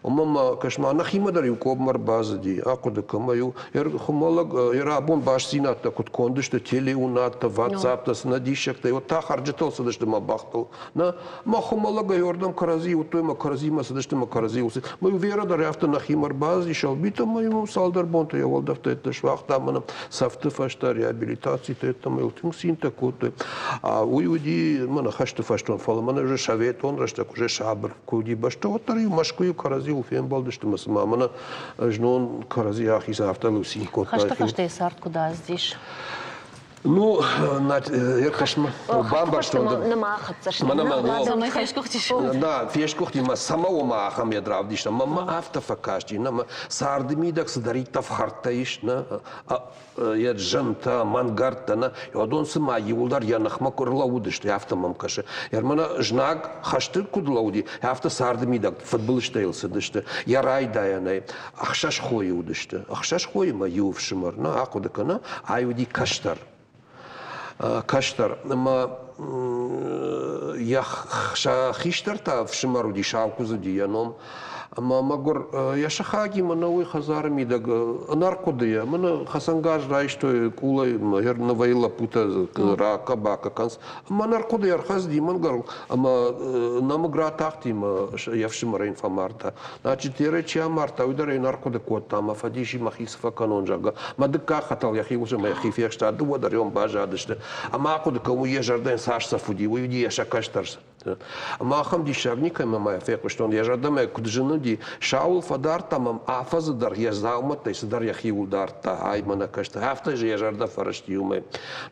Ӕмӕ ма, кӕс-ма, нӕхимӕ дӕр иу къобмӕ ӕрбацыди, ахъуыды кӕн, ӕмӕ-иу хуымӕлӕг йӕ рабон бастдзинӕдтӕ куыд конд сты, телеуынадтӕ, ватсаптӕ, цы нӕ диссӕгтӕ, уӕд та хӕрджытыл цыдысты мӕ бӕхтыл. Нӕ, мӕ хуымӕлӕгӕй уырдӕм кӕрӕдзи уыдтой, мӕ кӕрӕдзимӕ цыдысты, мӕ кӕрӕдзиуыл цыд. Мӕ Вера дӕр афтӕ нӕхимӕ ӕрбацыди Сӕлбитӕ ӕмӕ йыл цалдӕр бонты йӕ уӕлдӕфтӕ суагъта ӕмӕ нӕм цӕфты фӕстӕ реабилитацитӕ ӕмӕ йыл тынг цинтӕ кодтой. А уый уыди мӕнӕ хӕсты фӕстон, фӕлӕ мӕнӕ уже советон рӕстӕг уже сабыр куы уыди бӕстӕ, уӕддӕр-иу Мӕскуыйы кӕрӕдзиуыл фембӕлдысты ӕмӕ цыма мӕнӕ знон кӕрӕдзи ахицӕн, афтӕ цин кодтой. Хӕсты фӕстӕ цард куыд ацыдис? Ну, ӕркӕсма, бамбӕрстон дын. Мӕнӕ Да, фесгуыхти мӕ цӕмӕ уымӕ ахӕм йӕ равдиста. Мӕнмӕ афтӕ фӕкасти, нӕ мӕ царды мидӕг цыдӕриддӕр ӕфхӕрдтӕ ис, нӕ, йӕ зынтӕ, мӕнгӕрдтӕ, нӕ, уыдон цыма иуылдӕр йӕ ныхмӕ куы рлӕууыдысты, афтӕ мӕм кӕсы. Мӕнӕ знаг хӕсты куыд лӕууыди, афтӕ царды мидӕг фыдбылызтӕ йыл цыдысты. Йӕ райдайӕнӕй ӕхсӕз хойы уыдысты. Ӕхсӕз хойы мӕ иу ӕфсымӕр, нӕ ахъуыды кӕны, ай уыди кӕстӕр. Кӕстӕр. Ӕмӕ йӕ сӕ хистӕр та ӕфсымӕр уыди, Саукуыдз уыди йӕ ном. Ӕмӕ мӕгуыр йӕ сыхагимӕ нӕ уый хӕдзары мидӕг ӕнӕрхъуыдыйӕ мӕнӕ хӕцӕнгарз райстой къулӕй нывӕй лӕппутӕ ракӕ-бакӕ кӕнынц. Ӕмӕ ӕнӕрхъуыдыйӕ ӕрхӕцыди мӕнгӕрыл ӕмӕ нӕмыг ратахти ӕмӕ йе фсымӕрӕн фӕмардта. Значит, чи амардта, уый дӕр ӕй ӕрхъуыды кодта ӕмӕ фӕдиси мӕхи цы фӕкӕнон, зӕгъгӕ. Мӕ дыккаг хӕтӕл йӕхи усы ӕмӕ йӕхи фехста, дыууӕ дӕр йӕм баззадысты. Ӕмӕ ахъуыды кӕн, уый йӕ зӕрдӕйӕн цас цӕф уыди, уый уыди йӕ сӕ кӕстӕр. Ӕмӕ ахӕм диссаг никӕмӕ ма фехъуыстон, йӕ зӕрдӕмӕ куыд зын уыди, Саул фӕдардта мӕм афӕдзы дӕр йӕ дзаумӕттӕй цыдӕр йӕхиуыл дардта, ай мӕнӕ кӕстӕр. Афтӕ йӕ зӕрдӕ фӕрысти уымӕй.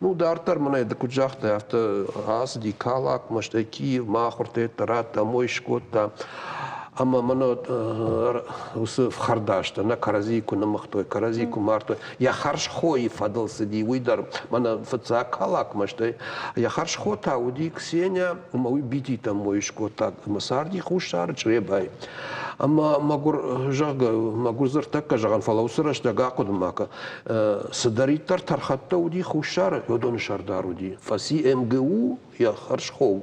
Ну, дарддӕр мӕнӕ ды куыд загътай, афтӕ ацыди Калакмӕ, стӕй Киевмӕ ахуыртӕ радта, мой скодта. Ӕмӕ мӕнӕ уыцы фхӕрдазтӕ нӕ кӕрӕдзийы куы нымыгътой, кӕрӕдзийы куы мардтой, йӕ хӕрзхойы фӕдыл цыди уый дӕр, мӕнӕ фыццаг Калакмӕ, стӕй йӕ хӕрзхо та уыди Ксеня, ӕмӕ уый Бититӕм мой скодта ӕмӕ царди Хуссары Чъребайы. Ӕмӕ мӕгуыр, зӕгъгӕ, мӕгуыр дзырдтӕккӕ зӕгъӕн, фӕлӕ уыцы рӕстӕг ахъуыды ма кӕ, цыдӕриддӕр тӕрхӕттӕ уыди Хуссары, уыдоны сӕрдар уыди. Фӕци МГУ, йӕ хӕрзхо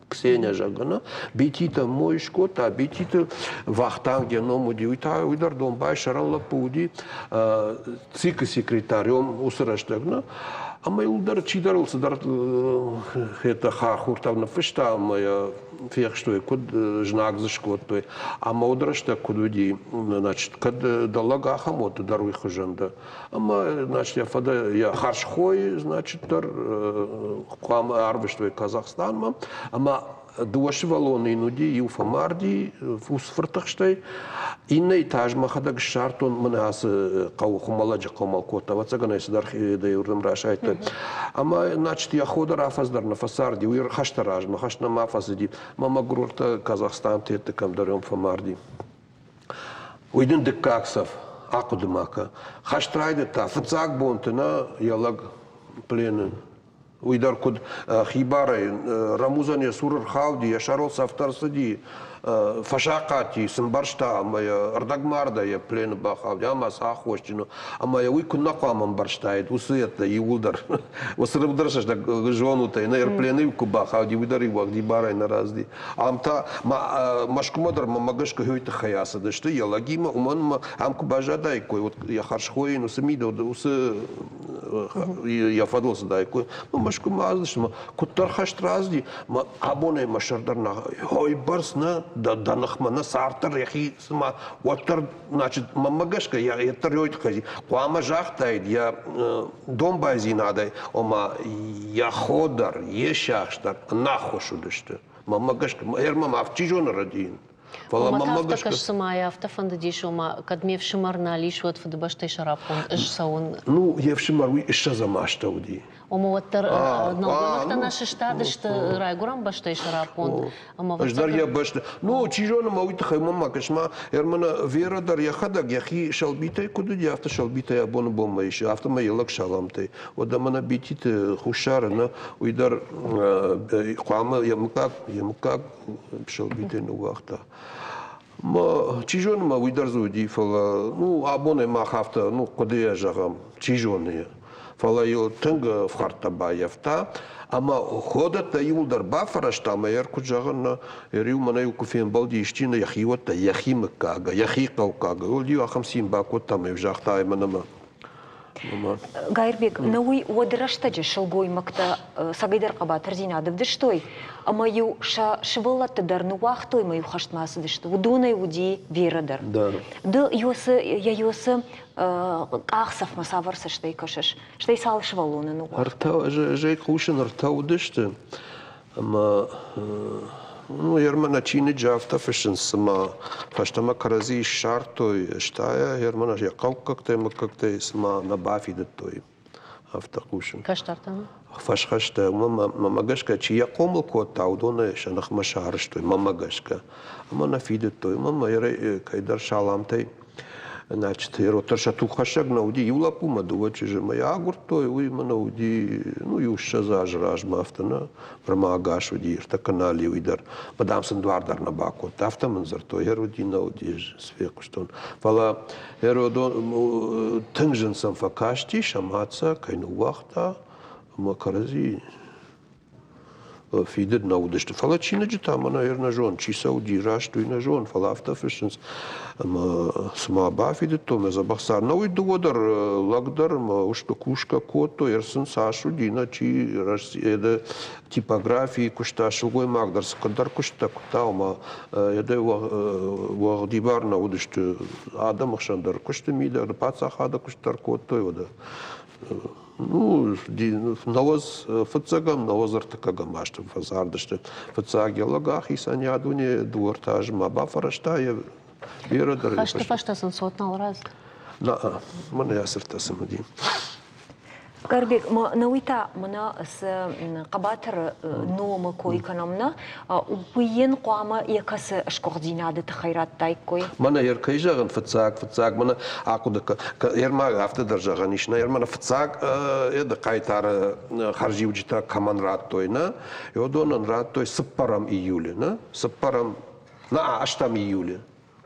Ксеня, зӕгъгӕ, Бититӕ мой скодта, Бититы Вахтанг йӕ ном уыди, уый та уый дӕр домбай сӕрӕн лӕппу уыди, ЦИК-ы секретарем уыцы рӕстӕг, нӕ. Ӕмӕ йыл дӕр чидӕр ыл цыдӕр хетӕ хахуртӕ ныффыста ӕмӕ йӕ фехстой, куыд знаг дзы скодтой. Ӕмӕ уыд рӕстӕг куыд уыди, значит, кӕд дӕ лӕг ахӕм уыд, дӕр уый хуызӕн дӕ. Ӕмӕ, значит, йӕ фӕдӕ йӕ хӕрзхой, значит, дӕр хъуамӕ арвыстой Казахстанмӕ. Ӕмӕ дыууӕ сывӕллоны йын уыди, иу фӕмарди ус фыртыхстӕй, иннӕйы та ӕз мӕхӕдӕг ссардтон, мӕнӕ ацы хъӕуы Хуымӕллӕджы хъомыл кодта, ӕвӕццӕгӕн ӕй цыдӕр иуырдӕм расайдтой. Ӕмӕ, значит, йӕ хо дӕр афӕдз дӕр нӕ фӕцарди, уый хӕсты размӕ, хӕст нӕма фӕцыди. Мӕ мӕгуыртӕ Казахстан тетты кӕмдӕр уым фӕмарди. Уый дын дыккаг цӕф, ахъуыды ма кӕ. Хӕст райдыдта, фыццаг бонты нӕ йӕ лӕг плены. Уый дӕр куыд хибарӕй, Рӕмудзӕн йӕ цуры рхауди, йӕ сӕрыл цӕфтӕ ӕрцыди. Фӕсахъати, цы мбӕрста ӕмӕ йӕ ӕрдӕгмардӕй йӕ плены бахауди, ӕмӕ цы аххосджын у, ӕмӕ йӕ уый куыннӕ хъуамӕ ӕмбӕрстаид, уыцы йедтӕ иууылдӕр. Уыцы рывдӕр сыстӕг зонут ӕй, нӕ плены куы бахауди, уый дӕр уӕгъдибарӕй нӕ рацыди. Ам та Мӕскуымӕ дӕр мӕ гӕсгӕ уый тыххӕй ацыдысты йӕ лӕгимӕ, уымӕн ӕмӕ ам куы баззадаиккой, уӕд йӕ хӕрзхойын уыцы мидӕг, уыцы йӕ фӕдыл цыдаиккой. Мӕскуымӕ ацыдысты, куыддӕр хӕст рацыди, мӕ абонӕй мӕ сӕр дӕр нӕ хойбӕрц нӕ дӕ ныхмӕ нӕ цард дӕр йӕхи цыма уӕддӕр, значит, мӕнмӕ гӕсгӕ йеддӕр ёй тыххӕй хъуамӕ загътаид йӕ домбайдзинадӕй, ома йӕ хо дӕр, йе сиахс дӕр ӕнаххос уыдысты. Мӕнмӕ гӕсгӕ, ӕрмӕ ма чи зоны рӕдийын. Фӕлӕ мӕнмӕ гӕсгӕ цыма йӕ афтӕ фӕндыдис, ома кӕд ме фсымӕр нал ис, уӕд фыдыбӕстӕй сӕраппонд ӕз цӕуын. Ну, йе фсымӕр уый ссӕдзӕм азтӕ уыди. Ома уӕддӕр нӕлгоймӕгтӕ нӕ сыстадысты райгуырӕн бӕстӕйы сӕраппонд. Ӕмӕ ӕз дӕр йӕ бӕсты. Ну, чи зоны, мӕ уый тыххӕй мӕнмӕ кӕс-ма, Ермана Вера дӕр йӕхӕдӕг йӕхи Сӕлбитӕй куыд уыди, афтӕ Сӕлбитӕй абоны бонмӕ ис, афтӕмӕй йӕ лӕг Саламтӕй. Уӕдӕ мӕнӕ Бититы Хуссары нӕ, уый дӕр хъуамӕ йӕ мыггаг Сӕлбитӕй ныууагъта. Ма, чи зоны ма уый дӕр дзы уыди, фӕлӕ ну, абонӕй мах афтӕ ну, хъуыдыйӕ зӕгъӕм, чи зоны йӕ. Фӕлӕ йыл тынг ӕфхӕрдтӕ баййӕфта ӕмӕ ходӕттӕ иуылдӕр бафӕрӕзта ӕмӕ йӕ куыд зӕгъын, нӕ иу мӕнӕ-иу куы фембӕлди исчи нӕ йӕхиуӕттӕ, йӕхи мыггаг, йӕхи хъӕуккаг, уӕд-иу ахӕм цин бакодта ӕмӕ-иу загъта, ай мӕнӕ мӕ. Гайырбег, нӕ уый уӕды рӕстӕджы сылгоймӕгтӕ цӕгӕйдӕр хъӕбатырдзинад ӕвдыстой ӕмӕ-иу сӕ сывӕллӕтты дӕр ныууагътой ӕмӕ-иу хӕстмӕ ацыдысты. Уыдонӕй уыди Верӕ дӕр. Ды йӕ Йосы къахдзӕфмӕ цавӕр цӕстӕй кӕсыс? Стӕй цал сывӕллоны ныууагъта? Ӕртӕ, ӕз ӕй хъусын, ӕртӕ уыдысты. Ӕмӕ ну, Ермана чиныджы афтӕ фыссынц, цыма фӕстӕмӕ кӕрӕдзийы ссардтой, стайӕ Ермана йӕ хъӕуккӕгтӕй, мыггӕгтӕй цыма нӕ бафидыдтой. Афтӕ хъусын. Кӕстӕртӕ? Фӕсхӕстӕ. Мӕнмӕ гӕсгӕ, чи йӕ хъомыл кодта, уыдоны сӕ ныхмӕ сарӕзтой, мӕнмӕ гӕсгӕ. Ӕмӕ нӕ фидыдтой. Мӕнмӕ кӕйдӕр саламтӕй Значит, уӕддӕр сӕ тугхӕссӕг нӕ уыди, иу лӕппу мӕ дыууӕ чызджы мӕ йӕ агуырдтой, уый мӕ нӕ уыди, ну, иу 20 азы размӕ афтӕ нӕ, нырма ӕгас уыди, ӕртӕккӕ нал и уый дӕр. Мӕ дам сын дуар дӕр нӕ бакодта, афтӕ мын дзырдтой, ӕр уыди, нӕ уыди, ӕз фехъуыстон. Фӕлӕ Эродон тынг зын сӕм фӕкасти, сӕ мад сӕ кӕй ныууагъта, ӕмӕ кӕрӕдзи фидыд нӕ уыдысты. Фӕлӕ чиныджы та мӕнӕ нӕ зон, чи сӕ уыди, раст уый нӕ зон, фӕлӕ афтӕ фыссынц, ӕмӕ цыма бафидыдтон мӕ дзӕбӕх цард. Нӕ уый дыууӕ дӕр лӕг дӕр ӕмӕ ус кусгӕ кодтой, ӕрсын цас уыди, нӕ чи типографийы куыста, сылгоймаг дӕр цы хъӕддӕр куыстытӕ куыдта, ома уӕгъдибар нӕ уыдысты адӕмы хсӕн дӕр куысты мидӕг, паддзахады куыст дӕр кодтой, уӕдӕ Ну, науӕдз фыццӕгӕм, науӕдз ӕртыккӕгӕм азты фӕцардысты. Фыццаг йӕ лӕг ахицӕн йӕ дуне дыууӕ-ӕртӕ азы ма бафӕрӕзта йӕ Вера дӕр. Хӕсты фӕстӕ сын цот нал рацыд? Нӕ, мӕнӕ ацыртӕ сын уыди. Гарбег, нӕ уый та мӕнӕ цы хъӕбатыры номы кой кӕнӕм, нӕ, уый йын хъуамӕ йӕ кӕцы сгуыхтдзинады тыххӕй радтаиккой? Мӕнӕ йӕ кӕй зӕгъын, фыццаг, фыццаг мӕнӕ ахъуыды Ерма афтӕ дӕр зӕгъӕн ис, нӕ Ермана фыццаг эды хъайтары хӕрзиуджытӕ кӕмӕн радтой, нӕ, уыдонӕн радтой цыппӕрӕм июлы, нӕ, цыппӕрӕм, нӕ, ӕстӕм июлы.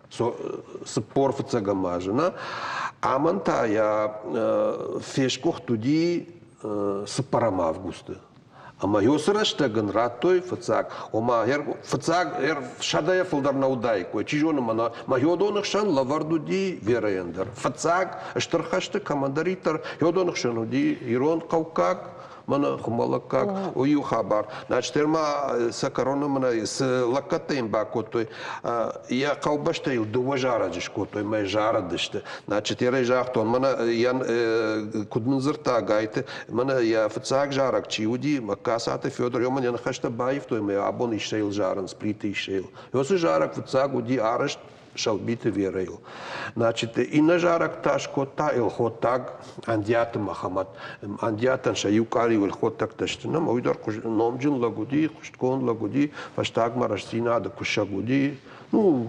40 фыццӕгӕм азы, нӕ? Амӕн та йӕ фесгуыхт уыди цыппӕрӕм августы. Ӕмӕ уыцы рӕстӕг ын радтой фыццаг, ома фыццаг сӕдӕйӕ фылдӕр нӕ уыдаиккой. Чи зоны, мӕнӕ Мӕхъиодоны хсӕн лӕвӕрд уыди Верӕйӕн дӕр. Фыццаг стыр хӕсты кӕмӕндӕриддӕр Хъиодоны хсӕн уыди ирон хъӕуккаг, мӕнӕ хуымӕлӕггаг, уый иу хабар. Значит, ма сӕ кӕроны мӕнӕ цы лӕггӕдтӕ йын бакодтой, йӕ хъӕубӕстӕ йыл дыууӕ зарӕджы скодтой, мӕ зарыдысты. Значит, ерӕй загътон, мӕнӕ куыд мын дзырдта Гайты, мӕнӕ йӕ фыццаг зарӕг чи уыди, Касаты Федор, йӕ йӕ ныхӕстӕ баивтой, мӕ абон Иссӕйыл зарынц, Плиты Иссӕйыл. Уыцы зарӕг фыццаг уыди арӕзт Сӕлбиты Верӕйыл. Значит, иннӕ зарӕг та скодта Элхоттаг Андиаты Мӕхӕмӕт. Андиатӕн сӕ иу къалиу элхоттӕгтӕ сты, ӕмӕ уый дӕр номджын лӕг уыди, хъуыстгонд лӕг уыди, фӕстагмӕ рӕстдзинады кусӕг уыди. Ну,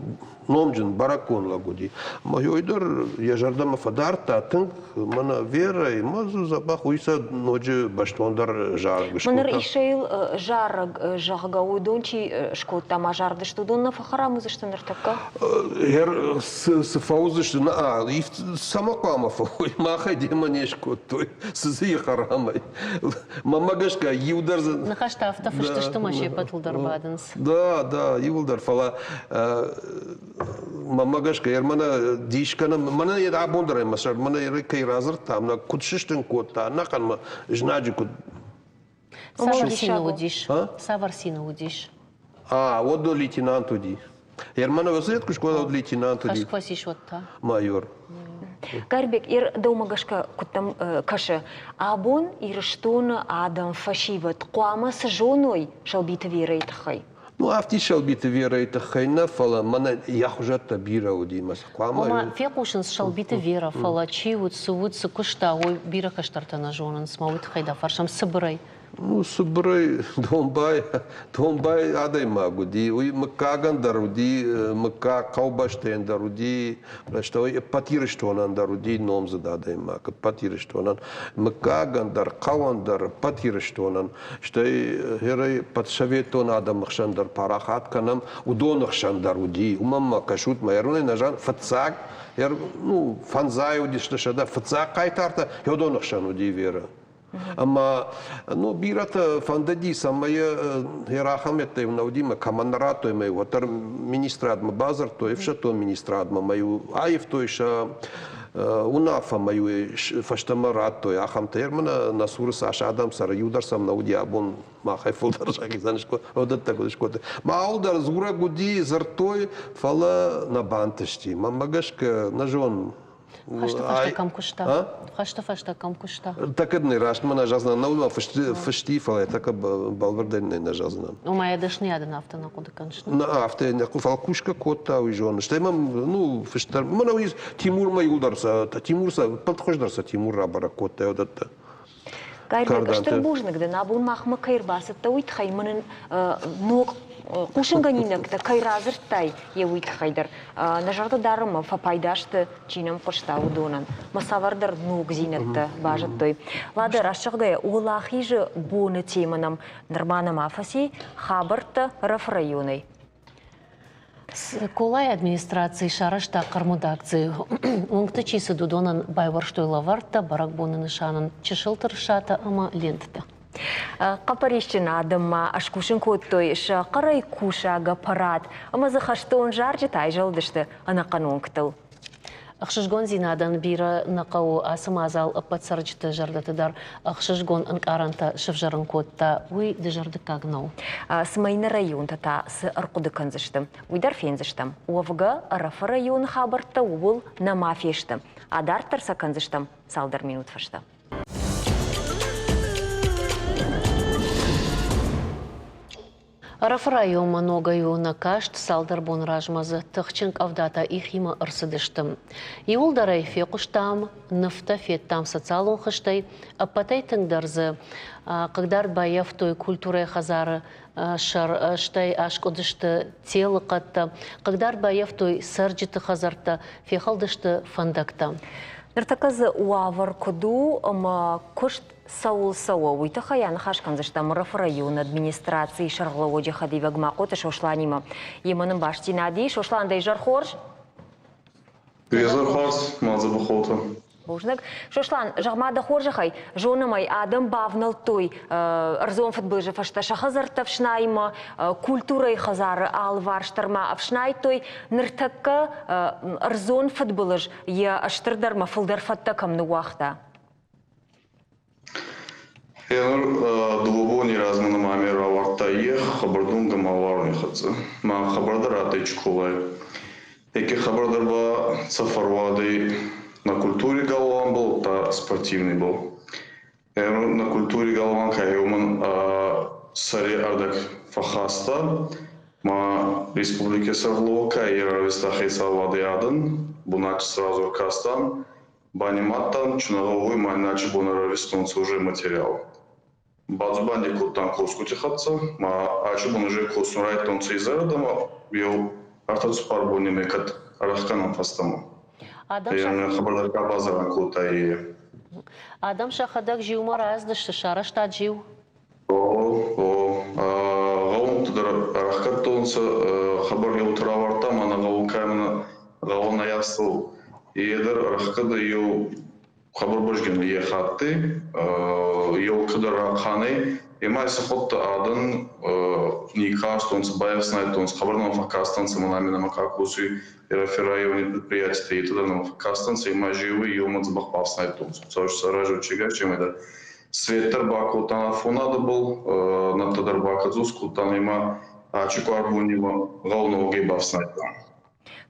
Номджын, бӕрӕггон лӕг уыди. Ӕмӕ йой дӕр йӕ зӕрдӕмӕ фӕдардта тынг, мӕнӕ Верӕйы, мӕ дзы дзӕбӕх уый сӕ ноджы бӕстондӕр зарӕг скодта. Ныр Иссӕйыл зарӕг, зӕгъгӕ, уыдон чи скодта ма зардысты, уыдон нӕ фӕхӕрам уыдзысты ныртӕккӕ? Цы фӕуыдзысты? Нӕ, цӕмӕ хъуамӕ фӕуой? Махӕй демӕ не скодтой. Цы дзы и хӕрамӕй? Мӕнмӕ гӕсгӕ, иу дӕр дзы... Ныхӕстӕ афтӕ фыст сты, мӕ се ппӕтыл дӕр бадынц. Да, да, иууылдӕр, фӕлӕ мӕнмӕ гӕсгӕ, мӕнӕ дис кӕнӕм, мӕнӕ йӕ абон дӕр мӕ сӕр, мӕнӕ йӕ кӕй радзырдтам, нӕ куыд сыстын кодта, ӕнӕхъӕн знаджы куыд Цавӕр цины уыдис? Цавӕр цины уыдис? А, уӕд лейтенант уыди. Ерманов уыцы куы скодта, уӕд лейтенант уыди. Хӕст фӕцис уӕд та? Майор. Гарбек, ир дӕумӕ гӕсгӕ куыдтӕм кӕсы, абон Ирыстоны адӕм, фӕсивӕд хъуамӕ цы зоной Сӕлбиты Верӕйы тыххӕй? Ну, афтид Сӕлбиты Верӕйы тыххӕй нӕ, фӕлӕ мӕнӕ йӕ хуызӕттӕ бирӕ уыди мӕ хъуамӕ. Ома фехъусынц Сӕлбиты Верӕ, фӕлӕ чи уыд, цы уыд, цы куыста, уый бирӕ кӕстӕртӕ нӕ зонынц, мӕ уый тыххӕй дӕ фӕрсӕм цыбырӕй. Ну, цыбырӕй домбай, домбай адӕймаг уыди. Уый мыггагӕн дӕр уыди, мыггаг хъӕубӕстӕйӕн дӕр уыди, стӕй ӕппӕт Ирыстонӕн дӕр уыди номдзыд адӕймаг. Ӕппӕт Ирыстонӕн, мыггагӕн дӕр, хъӕуӕн дӕр, ӕппӕт Ирыстонӕн. Стӕй херӕй ӕппӕт советон адӕмы хсӕн дӕр парахат кӕнӕм, уыдоны хсӕн дӕр уыди. Уымӕн ма кӕсут, мӕ ӕрунӕй нӕ зан фыццаг, ну, фӕндзай уыдысты сӕдӕ фыццаг хъайтартӕ, уыдоны хсӕн уыди Верӕ. Ӕмӕ ну, бирӕтӕ фӕндыди, цӕмӕй йӕ рахӕмӕттӕй нӕ уыди, мӕ кӕмӕн нӕ радтой, мӕ уӕддӕр министрадмӕ бадзырдтой, ӕфсӕддон министрадмӕ, мӕ-иу аивтой сӕ уынаффӕ, мӕ-иу фӕстӕмӕ радтой ахӕмтӕ. Мӕнӕ нӕ цуры цас адӕм цӕры, иу дӕр сӕм нӕ уыди абон махӕй фылдӕр сӕхицӕн уыдӕттӕ куыд скодтой. Мӕ ауыл дӕр дзурӕг уыди, дзырдтой, фӕлӕ нӕ бантысти. Мӕнмӕ гӕсгӕ, нӕ зонын, Хӕсты фӕстӕ кӕм куыста? Хӕсты фӕстӕ кӕм куыста? Такӕд не раст мӕ нӕ зӕгъдзынӕн. Нӕ фысти, фӕлӕ такӕ бӕлвырдӕй нӕ зӕгъдзынӕн. Ома йӕ дӕсныйадӕн афтӕ нӕ хъуыды кӕныс? Нӕ, афтӕ нӕ фӕлӕ кусгӕ кодта, уый зонын. Стӕй мӕм, ну, фыст дӕр, мӕнӕ уый Тимурмӕ иуылдӕр сӕ, Тимур сӕ, ӕппӕт хуыздӕр сӕ Тимур рабӕрӕг кодта уыдӕттӕ. Гайбек, стыр бузныг дын, абон махмӕ кӕй ӕрбацыдтӕ, уый тыххӕй мын ын ног хъусынгӕнинӕгтӕ кӕй радзырдтай, йӕ уый тыххӕй дӕр. Нӕ зӕрдӕ дарӕм, фӕпайда сты, чи нӕм хъуыста, уыдонӕн. Мӕ цавӕрдӕр ногдзинӕдтӕ базыдтой. Лада, раст зӕгъгӕйӕ, Уӕлахизы боны темӕ нӕм нырма нӕма фӕци, хабӕрттӕ Ӕрӕфы районӕй. Скъолайы администраци сарӕзта хъӕрмуд акци. Уынгты чи цыд, уыдонӕн байуӕрстой лӕвӕрттӕ, бӕрӕгбоны нысанӕн чысыл тырысатӕ ӕмӕ лентытӕ. Хъӕппӕрисджын адӕм ма скусын кодтой сӕ хъӕрӕй кусӕг аппарат ӕмӕ дзы хӕстон зарджытӕ айзӕлдысты ӕнӕхъӕн уынгтыл. Ӕхсызгондзинадӕн бирӕ нӕ хъӕуы ацы мадзал ӕппӕт цӕрджыты зӕрдӕты дӕр ӕхсызгон ӕнкъарӕнтӕ сывзӕрын кодта, уый дызӕрдыггаг нӕу. Цымӕ иннӕ районтӕ та цы ӕрхъуыды кӕндзысты, уый дӕр фендзыстӕм. Уӕвгӕ, Ӕрӕфы районы хабӕрттӕ ууыл нӕма фесты. Адарддӕр сӕ кӕндзыстӕм цалдӕр минут фӕстӕ. Ӕрӕфы районмӕ ногӕй у нӕ каст, цалдӕр боны размӕ дзы тыхджын къӕвдатӕ ихимӕ ӕрцыдысты. Иуылдӕр ӕй фехъуыстам, нывтӕ федтам социалон хызтӕй, ӕппӕтӕй тынгдӕр дзы хъыгдард баййӕфтой культурӕйы хӕдзары сӕр, стӕй аскъуыдысты телы хъӕдтӕ, хъыгдард баййӕфтой цӕрджыты хӕдзӕрттӕ, фехӕлдысты фӕндӕгтӕ. Ныртӕккӕ дзы уавӕр куыд у ӕмӕ куыст цӕуыл цӕуы, уый тыххӕй аныхас кӕндзыстӕм Ӕрӕфы районы администрацийы сӕргълӕууӕджы хӕдивӕг Махъоты Сосланимӕ. Йемӕ нын бастдзинад ис. Сослан, дӕ изӕр хорз! Изӕр хорз, Мадзыбыхъоты. Бузныг. Сослан, зӕгъ-ма дӕ хорзӕхӕй, зонӕм ӕй, адӕм бавнӕлдтой ӕрдзон фыдбылызы фӕстӕ сӕ хӕдзӕрттӕ ӕфснайынмӕ, культурӕйы хӕдзары алыварс дӕр ма ӕфснайдтой. Ныртӕккӕ ӕрдзон фыдбылыз йӕ стырдӕр мӕ фылдӕр фӕдтӕ кӕм ныууагъта? Гъенур дууӕ бони размӕ нӕ мами равардта ех хъӕбӕр думгӕ ма уаруни хӕццӕ. Ма хъӕбӕрдӕр адтӕй Чиколай. Эки хъӕбӕрдӕр ба цӕф ӕруадӕй на культури галуанбӕл, та спортивныйбӕл. Гъенур на культури галуан ка уомӕн сӕри ӕрдӕг фӕххаста, ма республики сӕргълӕууӕг ка ӕрӕрвиста хецауади адӕн, бунати сразу ӕркастан, Банимадтан, чунагъовой ма иначе бон ӕрӕрвистонцӕ уже материал. Бадзубанди кодтан косгути хӕццӕ, ма ачи бон уже косун райдтонцӕ изӕрӕдӕмӕ, еу Ӕртӕ-цуппар бонемӕ кӕд ӕрӕхгӕнӕн фӕстӕмӕ. Хабар ка базарӕн кодта е. Адӕм сӕхӕдӕг зиумӕ раздысты, сарӕзтад зиу? О, о. Гъӕунгти дӕр ӕрӕхгӕдтонцӕ, хабар еутӕ равардта, мӕнӕ гъӕу кӕмӕн гъӕуӕн ӕй астӕу. Е дӕр ӕрӕхгӕд еу хъӕбӕр бӕзгин ех адтӕй, еу кадӕр рахъанӕй, ӕма исӕхуӕдтӕ адӕн никкастонцӕ, байӕфснайдтонцӕ, хъӕбӕр нӕмӕ фӕккастӕнцӕ, мӕнӕ ами нӕмӕ ка косуй Ирӕфи райони предприятитӕ, етӕ дӕр нӕмӕ фӕккастӕнцӕ, ӕма зеуи еумӕ дзӕбӕх бафснайдтонцӕ. Хуцау исаразӕд чегӕй-чемӕдӕр. Свет дӕр бакодтан афонадӕбӕл, нӕдтӕ дӕр бакӕдзос кодтан ӕма ачи къуар бони гъӕу ногӕй бафснайдтан.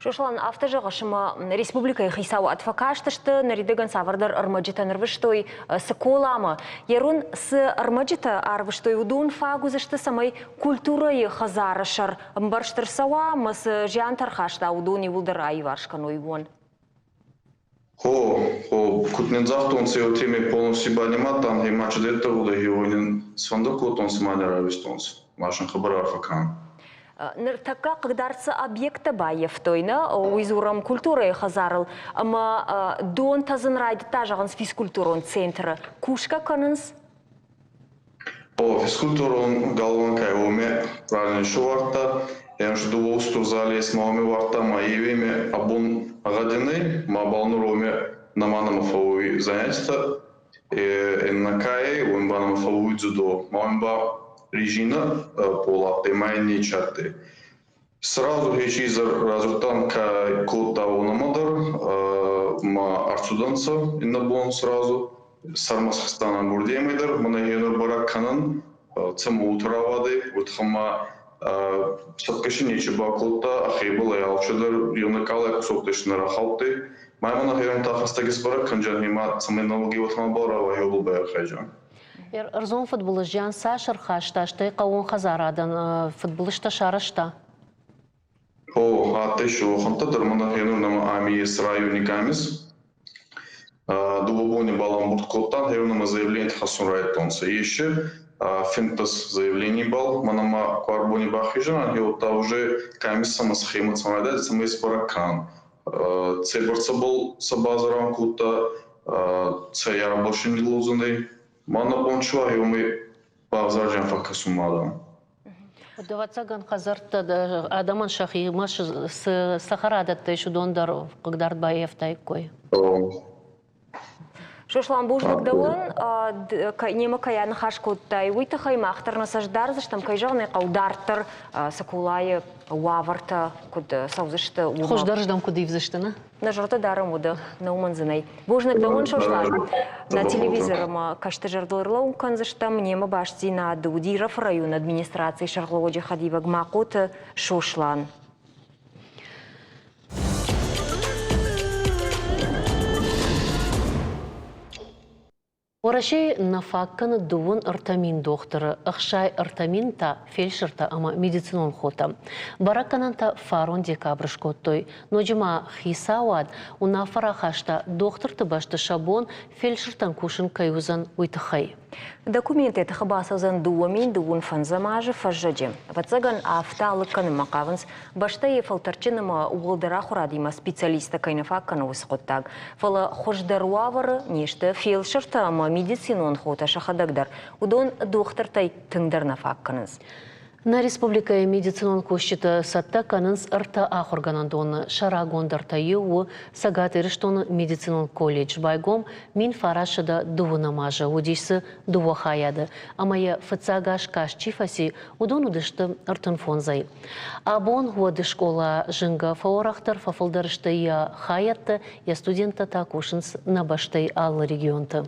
Сослан, афтӕ зӕгъыс, ӕмӕ республикӕйы хицауад фӕкастысты, ныридӕгӕн цавӕрдӕр ӕрмӕджытӕ нырвыстой Цыколамӕ. Ерон цы ӕрмӕджытӕ арвыстой, уыдон фаг уыдзысты, цӕмӕй культурӕйы хӕдзары сӕр ӕмбӕрзт ӕрцӕуа ӕмӕ цы зиантӕ ӕрхаста, уыдон иууылдӕр аиварс кӕной, уон. Хо, хо, куд нин загътонцӕ, уотемӕй полностью банимадтан, ӕма чидӕриддӕр гъудӕй, уонӕн сфӕндӕ кодтонцӕ ма нӕ рарвистонцӕ. Ма син хъӕбӕр арфӕ кӕнӕн. Ныртӕккӕ хъыгдард цы объекттӕ баййӕфтой, нӕ, уый дзурӕм культурӕйы хӕдзарыл, ӕмӕ дон тӕдзын райдыдта, зӕгъынц, физкультурон центры. Кусгӕ кӕнынц? О, физкультурон галуан уоми правильно исувардта. Ӕз дууӕ устур зали ес ма уоми вардта, ма еуеми абон гъӕдинӕй, ма бал нур уоми нӕма нӕмӕ фӕууй занятитӕ. Эннакайӕй уоми ба нӕмӕ фӕууй дзюдо. Ма уоми ба резина пол адтӕй, ма ин нечи адтӕй. Сразу хечи радзурдтан, ка кодта уонӕмӕ дӕр, ма ӕрцудӕнцӕ иннӕ бон сразу. Сӕрмӕсхстан ӕмбурдемӕ дӕр, мӕнӕ гъенур бӕрӕг кӕнӕн, цӕмӕ уотӕ рауадӕй, уотӕ ма цӕпкӕси нечи бакодта, ӕхебӕл ӕй алчедӕр еунӕг къалай кусоктӕй нӕ рахаудтӕй. Ма мӕнӕ гъенур та хӕстӕг исбӕрӕг кӕнджан, ма цӕмӕй нӕуӕги уотӕ мабал рауайа, уобӕл байархайджан. Ӕрдзон фыдбылыз зиан цас ӕрхаста, стӕй хъӕууон хӕдзарадӕн фыдбылызтӕ сарӕзта? О, адтӕй сеуӕхӕнттӕ дӕр мӕнӕ гъенур нӕмӕ ами ес райони къамис. Дууӕ бони бал ӕмбурд кодтан, гъенур нӕмӕ заявление хӕссун райдӕдтонцӕ. Есе финддӕс заявленийбӕл мӕнӕ ма къуар бони бахизӕн, гъе уӕдта уже къамис сӕмӕ схемӕ цӕмӕй райдӕдта, цӕмӕй исбӕрӕг кӕнӕн. Цӕйбӕрцӕбӕл сӕ базарӕн кодта, цӕйӕрбӕл си ниллӕудзӕнӕй. Ма нӕ бон чи уа, уомӕй бавзарджан фӕккӕсун адӕм. Ӕвӕццӕгӕн, хӕдзӕрттӕ адӕмӕн сӕхимӕ цы цӕхӕрадӕттӕ ис, уыдон дӕр хъыгдард баййӕфтаиккой. Сослан, бузныг дӕуӕн, немӕ кӕй аныхас кодтай, уый тыххӕй мах дӕр нӕ цӕст дардзыстӕм, кӕй зӕгъын ӕй хъӕуы, дарддӕр Цыколайы уавӕртӕ куыд цӕудзысты, уымӕ. Хуыздӕрыздӕм куыд ивдзысты, нӕ? Нӕ зӕрдӕ дарӕм уыды, нӕ уымӕн дзы нӕй. Бузныг дӕуӕн, Сослан. Нӕ телевизоры ма кӕсты зӕрдыл ӕрлӕууын кӕндзыстӕм, немӕ бастдзинад уыди Ирӕфы районы администрацийы сӕргълӕууӕджы хӕдивӕг Махъоты Сослан. Уӕрӕсейы нӕ фаг кӕны дыууын ӕртӕ мин дохтыры, 63 мин та фельдшертӕ ӕмӕ медицинон хотӕ. Бӕрӕггӕнӕнтӕ фарон декабры скодтой. Ноджы ма хицауад уынаффӕ рахаста, дохтырты бӕсты сӕ бон фельдшертӕн кусын кӕй уыдзӕн, уый тыххӕй. Документтӕ тыхы бацӕудзӕн 2025 азы фӕззӕджы. Ӕвӕццӕгӕн, афтӕ алыг кӕнынмӕ хъавынц бӕстӕйы фӕлтӕрдджын ӕмӕ уӕлдӕр ахуырадимӕ специалисттӕ кӕй нӕ фаг кӕны, уыцы хъуыддаг. Фӕлӕ хуыздӕр уавӕры не сты фелсыртӕ ӕмӕ медицинон хотӕ сӕхӕдӕг дӕр. Уыдон дохтыртӕй тынгдӕр нӕ фаг кӕнынц. Нӕ республикӕйы медицинон кусджытӕ цӕттӕ кӕнынц ӕртӕ ахуыргӕнӕндоны. Сӕ рагондӕртӕй иу у Цӕгат Ирыстоны медицинон колледж. Байгом 1902 азы, уыдис дзы дыууӕ хайады. Ӕмӕ йӕ фыццаг аз каст чи фӕци, уыдон уыдысты 35-ӕй. Абон уӕды скъола зынгӕ фӕуӕрӕхдӕр, фӕфылдӕр сты йӕ хайӕдтӕ, йӕ студенттӕ та кусынц нӕ бӕстӕйы алы регионты.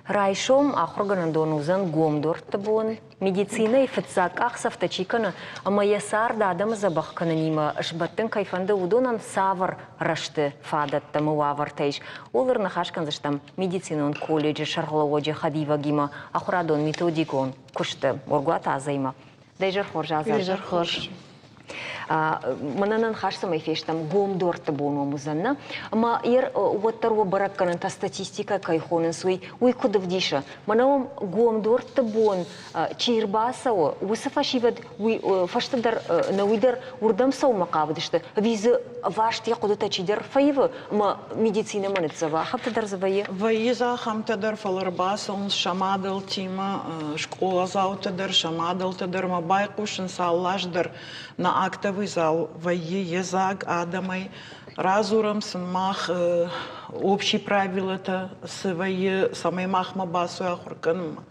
Райсом ахуыргӕнӕндон уыдзӕн гом дуӕртты бон. Медицинӕйы фыццаг къахдзӕфтӕ чи кӕны ӕмӕ йӕ цард адӕмы дзӕбӕх кӕнынимӕ сбӕттын кӕй фӕнды, уыдонӕн цавӕр рӕзты фадӕттӕ ӕмӕ уавӕртӕ ис, ууыл ӕрныхас кӕндзыстӕм медицинон колледжы сӕргълӕууӕджы хӕдивӕгимӕ ахуырадон-методикон куысты Моргуаты Азӕимӕ. Дӕ изӕр хорз, Азӕ. Изӕр хорз. Мӕнӕ нӕ ныхас цӕмӕй фестӕм, гом дуӕртты бон уӕм уыдзӕн, нӕ? Ӕмӕ уӕддӕр уӕ бӕрӕггӕнӕнтӕ статистикӕ кӕй хонынц, уый куыд ӕвдисы? Мӕнӕ уӕм гом дуӕртты бон чи ӕрбацӕуы, уыцы фӕсивӕд уый фӕстӕдӕр нӕ уый дӕр уырдӕм цӕуынмӕ хъавыдысты, ӕви дзы ӕваст йӕ хъуыдытӕ чидӕр фӕивы ӕмӕ медицинӕмӕ ныццӕвы, ахӕмтӕ дӕр дзы вӕййы? Вӕййы дзы ахӕмтӕ дӕр, фӕлӕ ӕрбацӕуынц сӕ мадӕлтимӕ, скъоладзаутӕ дӕр, сӕ мадӕлтӕ дӕр ӕмӕ байхъусынц алы аз дӕр нӕ актовый зал вӕййы йедзаг адӕмӕй. Радзурӕм сын мах общий правилӕтӕ цы вӕййы, цӕмӕй махмӕ бацуй ахуыр кӕнынмӕ.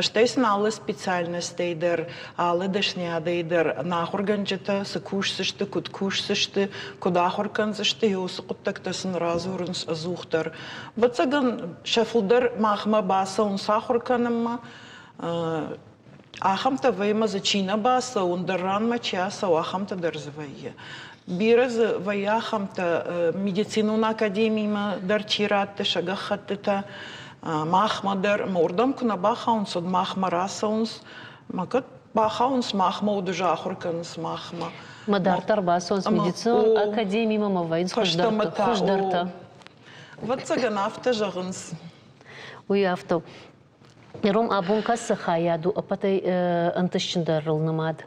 Стӕй сын алы специальностӕй дӕр, алы дӕсниадӕй дӕр нӕ ахуыргӕнджытӕ цы кусдзысты, куыд кусдзысты, куыд ахуыр кӕндзысты, уыцы хъуыддӕгтӕ сын радзурынц ӕдзухдӕр. Ӕвӕццӕгӕн, сӕ фылдӕр махмӕ бацӕуынц ахуыр кӕнынмӕ. Ахӕмтӕ вӕййы ӕмӕ дзы чи нӕ бацӕуы, ӕндӕр ранмӕ чи ацӕуы, ахӕмтӕ дӕр дзы вӕййы. Бирӕ дзы вӕййы ахӕмтӕ, медицинон академимӕ дӕр чи ратты сӕ гӕххӕттытӕ, махмӕ дӕр. Ӕмӕ уырдӕм куы нӕ бахауынц, уӕд махмӕ рацӕуынц. Ӕмӕ кӕд бахауынц махмӕ, уӕд уже ахуыр кӕнынц махмӕ. Мӕ дарддӕр бацӕуынц медицинон академимӕ ӕмӕ вӕййынц хуыздӕртӕ. Ӕвӕццӕгӕн, афтӕ зӕгъынц. Уый афтӕ. Ирон абон кӕцы хайад у ӕппӕтӕй ӕнтыстджындӕрыл нымад?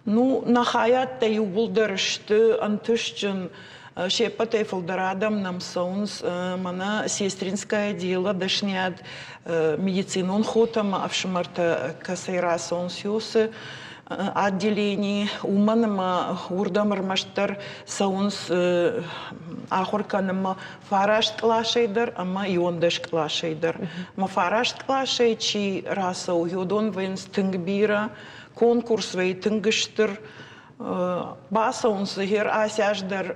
Ну, нӕ хайадтӕ иууылдӕр сты ӕнтыстджын. Се ппӕтӕй фылдӕр адӕм нӕм цӕуынц мӕнӕ сестринское дело, дӕсниад медицинон хотӕ ӕмӕ ӕфсымӕртӕ кӕцӕй рацӕуынц, уыцы отделени, уымӕн ӕмӕ уырдӕм ӕрмӕстдӕр цӕуынц ахуыр кӕнынмӕ фараст къласӕй дӕр ӕмӕ иуӕндӕс къласӕй дӕр. Ӕмӕ фараст къласӕй чи рацӕуы, уыдон вӕййынц тынг бирӕ, конкурс вӕййы тынг стыр. Бацӕуынц гъер ацы аз дӕр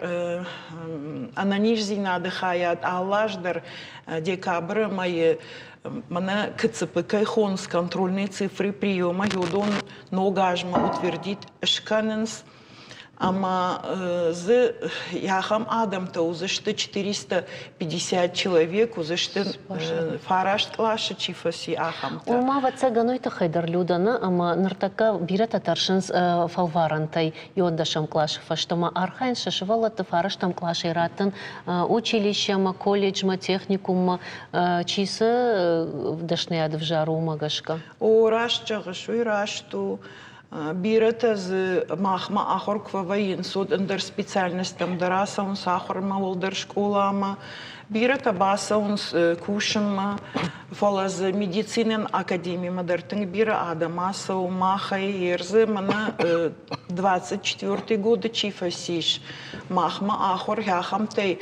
ӕнӕниздзинады хайад алы аз дӕр декабры мӕйы мӕнӕ КЦП кӕй хонынц контрольные цифры приема, уыдон ног азмӕ утвердить скӕнынц. Ӕмӕ дзы ахӕм адӕмтӕ уыдзысты 450 человек, уыдзысты фараст къласы чи фӕци, ахӕмтӕ. Ома, ӕвӕццӕгӕн, уый тыххӕй дӕр Людӕ нӕ, ӕмӕ ныртӕккӕ бирӕтӕ тӕрсынц фӕлварӕнтӕй иуӕндӕсӕм къласы фӕстӕмӕ архайынц сӕ сывӕллӕтты фарӕстӕм къласӕй раттын училищемӕ, колледжмӕ, техникуммӕ, чи цы дӕсныйад ӕвзары, уымӕ гӕсгӕ. О, раст зӕгъыс, уый раст у. Бирӕтӕ дзы махмӕ ахуыр куы фӕвӕййынц, уӕд ӕндӕр специальносттӕм дӕр ацӕуынц ахуырмӕ, уӕлдӕр скъоламӕ. Бирӕтӕ бацӕуынц кусынмӕ, фӕлӕ дзы медицинон академимӕ дӕр тынг бирӕ адӕм ацӕуы. Махӕй ердзы мӕнӕ 24 годы чи фӕцис, махмӕ ахуыр ахӕмтӕй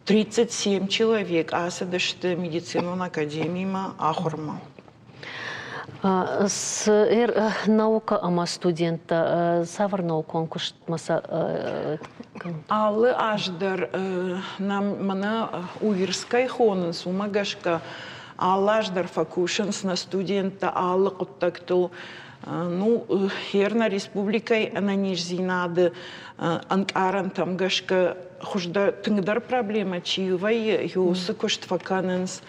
37 человек ацыдысты медицинон академимӕ ахуырмӕ. Наукӕ ӕмӕ студенттӕ цавӕр наукон куыстмӕ сӕ Алы аз дӕр нӕм мӕнӕ Уирскӕй хонынц, уымӕ гӕсгӕ алы аз дӕр фӕкусынц нӕ студенттӕ алы хъуыддӕгтыл. Ну, хер нӕ республикӕйы ӕнӕниздзинады ӕнкъарӕнтӕм гӕсгӕ хуыздӕр, тынгдӕр проблемӕ чи вӕййы, уыцы куыст фӕкӕнынц.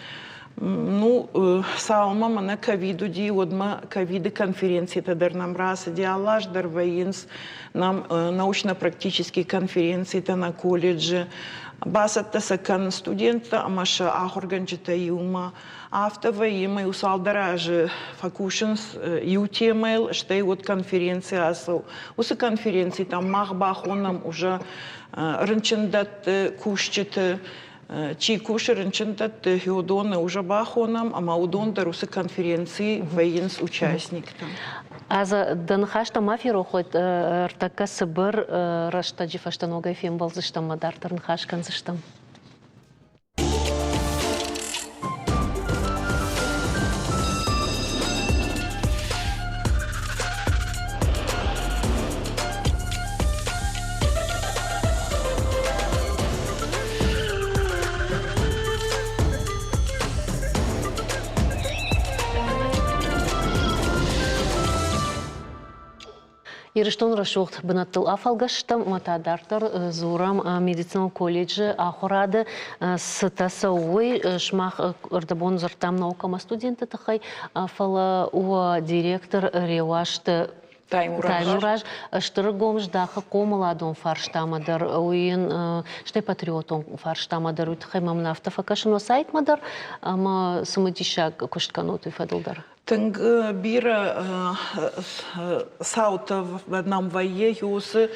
Ну, цалынмӕ мӕнӕ ковид уыди, уӕдмӕ ковиды конференцитӕ дӕр нӕм рацыди, алы аз дӕр вӕййынц нӕм научно-практические конференцитӕ нӕ колледжы. Бацӕттӕ сӕ кӕнынц студенттӕ ӕмӕ сӕ ахуыргӕнджытӕ иумӕ. Афтӕ вӕййы, ӕмӕ иу цалдӕр азы фӕкусынц иу темӕйыл, стӕй уӕд конференци ацӕуы. Уыцы конференцитӕм мах бахонӕм уже рынчындӕтты кусджыты, Чи кусы рынчындӕтты, уыдоны уже бахонӕм, ӕмӕ уыдон дӕр уыцы конференцийы вӕййынц участниктӕ. Аза, дӕ ныхӕстӕ ма ферох уӕд, ӕртӕккӕ цыбыр рӕстӕджы фӕстӕ ногӕй фембӕлдзыстӕм ӕмӕ дарддӕр ныхас кӕндзыстӕм. Ирыстон рӕсугъд бынӕттыл афӕлгӕстӕм ӕмӕ та дарддӕр дзурӕм медицинон колледжы ахуырады цытӕ цӕуы, уый. Сымах ӕрдӕбон дзырдтам наукӕмӕ студентты тыххӕй, фӕлӕ уӕ директор Реуазты. Таймураз стыр гом здахы хъомыладон фарстамӕ дӕр, уый йын стӕй патриотон фарстамӕ дӕр, уый тыххӕй мӕм афтӕ фӕкӕсын уӕ сайтмӕ дӕр ӕмӕ цымыдисаг куыст кӕнут уый фӕдыл дӕр. Тынг бирӕ цаутӕ нӕм вӕййы уыцы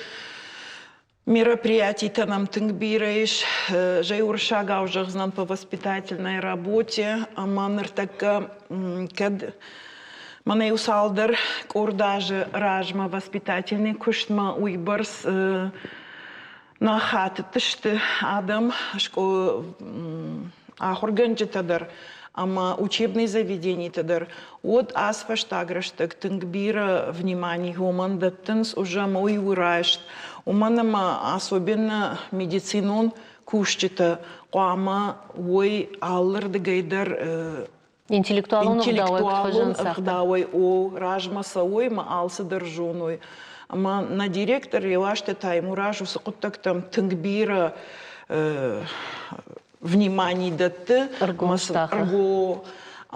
Мероприятитӕ нӕм тынг бирӕ ис. Зӕй уырыссагау зӕгъдзынӕн по воспитательной работе ӕмӕ ныртӕккӕ кӕд мӕнӕ иу цалдӕр къорд азы размӕ воспитательный куыстмӕ уыйбӕрц нӕ хатыдысты адӕм, ахуыргӕнджытӕ дӕр ӕмӕ учебный заведениты дӕр, уӕд ацы фӕстаг рӕстӕг тынг бирӕ внимание уымӕн дӕттынц уже ӕмӕ уый у раст. Уымӕн ӕмӕ особенно медицинон кусджытӕ хъуамӕ уой алырдыгӕй дӕр интеллектуалон ӕгъдауӕй о размӕ цӕуой ӕмӕ алцыдӕр зоной. Ӕмӕ нӕ директор Еласты Таймураз уыцы хъуыддӕгтӕм тынг бирӕ внимание дӕтты. Ӕргом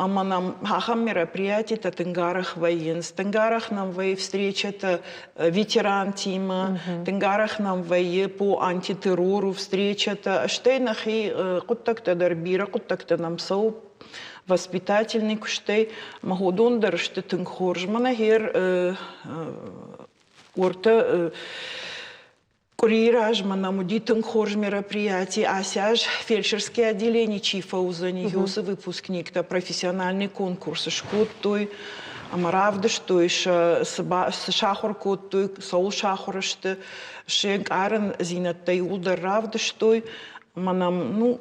Ӕмӕ нӕм ахӕм мероприятитӕ тынг арӕх вӕййынц. Тынг арӕх нӕм вӕййы встречӕтӕ ветерантимӕ, тынг арӕх нӕм вӕййы по антитеррору встречӕтӕ, стӕй нӕхи хъуыддӕгтӕ дӕр бирӕ хъуыддӕгтӕ нӕм цӕуы воспитательный куыстӕй. Мӕ уыдон дӕр сты тынг хорз. Мӕнӕ гъер уӕртӕ Къуырийы размӕ нӕм уыди тынг хорз мероприяти. Ацы аз фельдшерское отделение чи фӕуыдзӕни, уыцы выпускниктӕ профессиональный конкурс скодтой ӕмӕ равдыстой, цы сахуыр кодтой, цӕуыл сахуыр сты, се нкъарындзинӕдтӕ иууылдӕр равдыстой. Ӕмӕ нӕм, ну,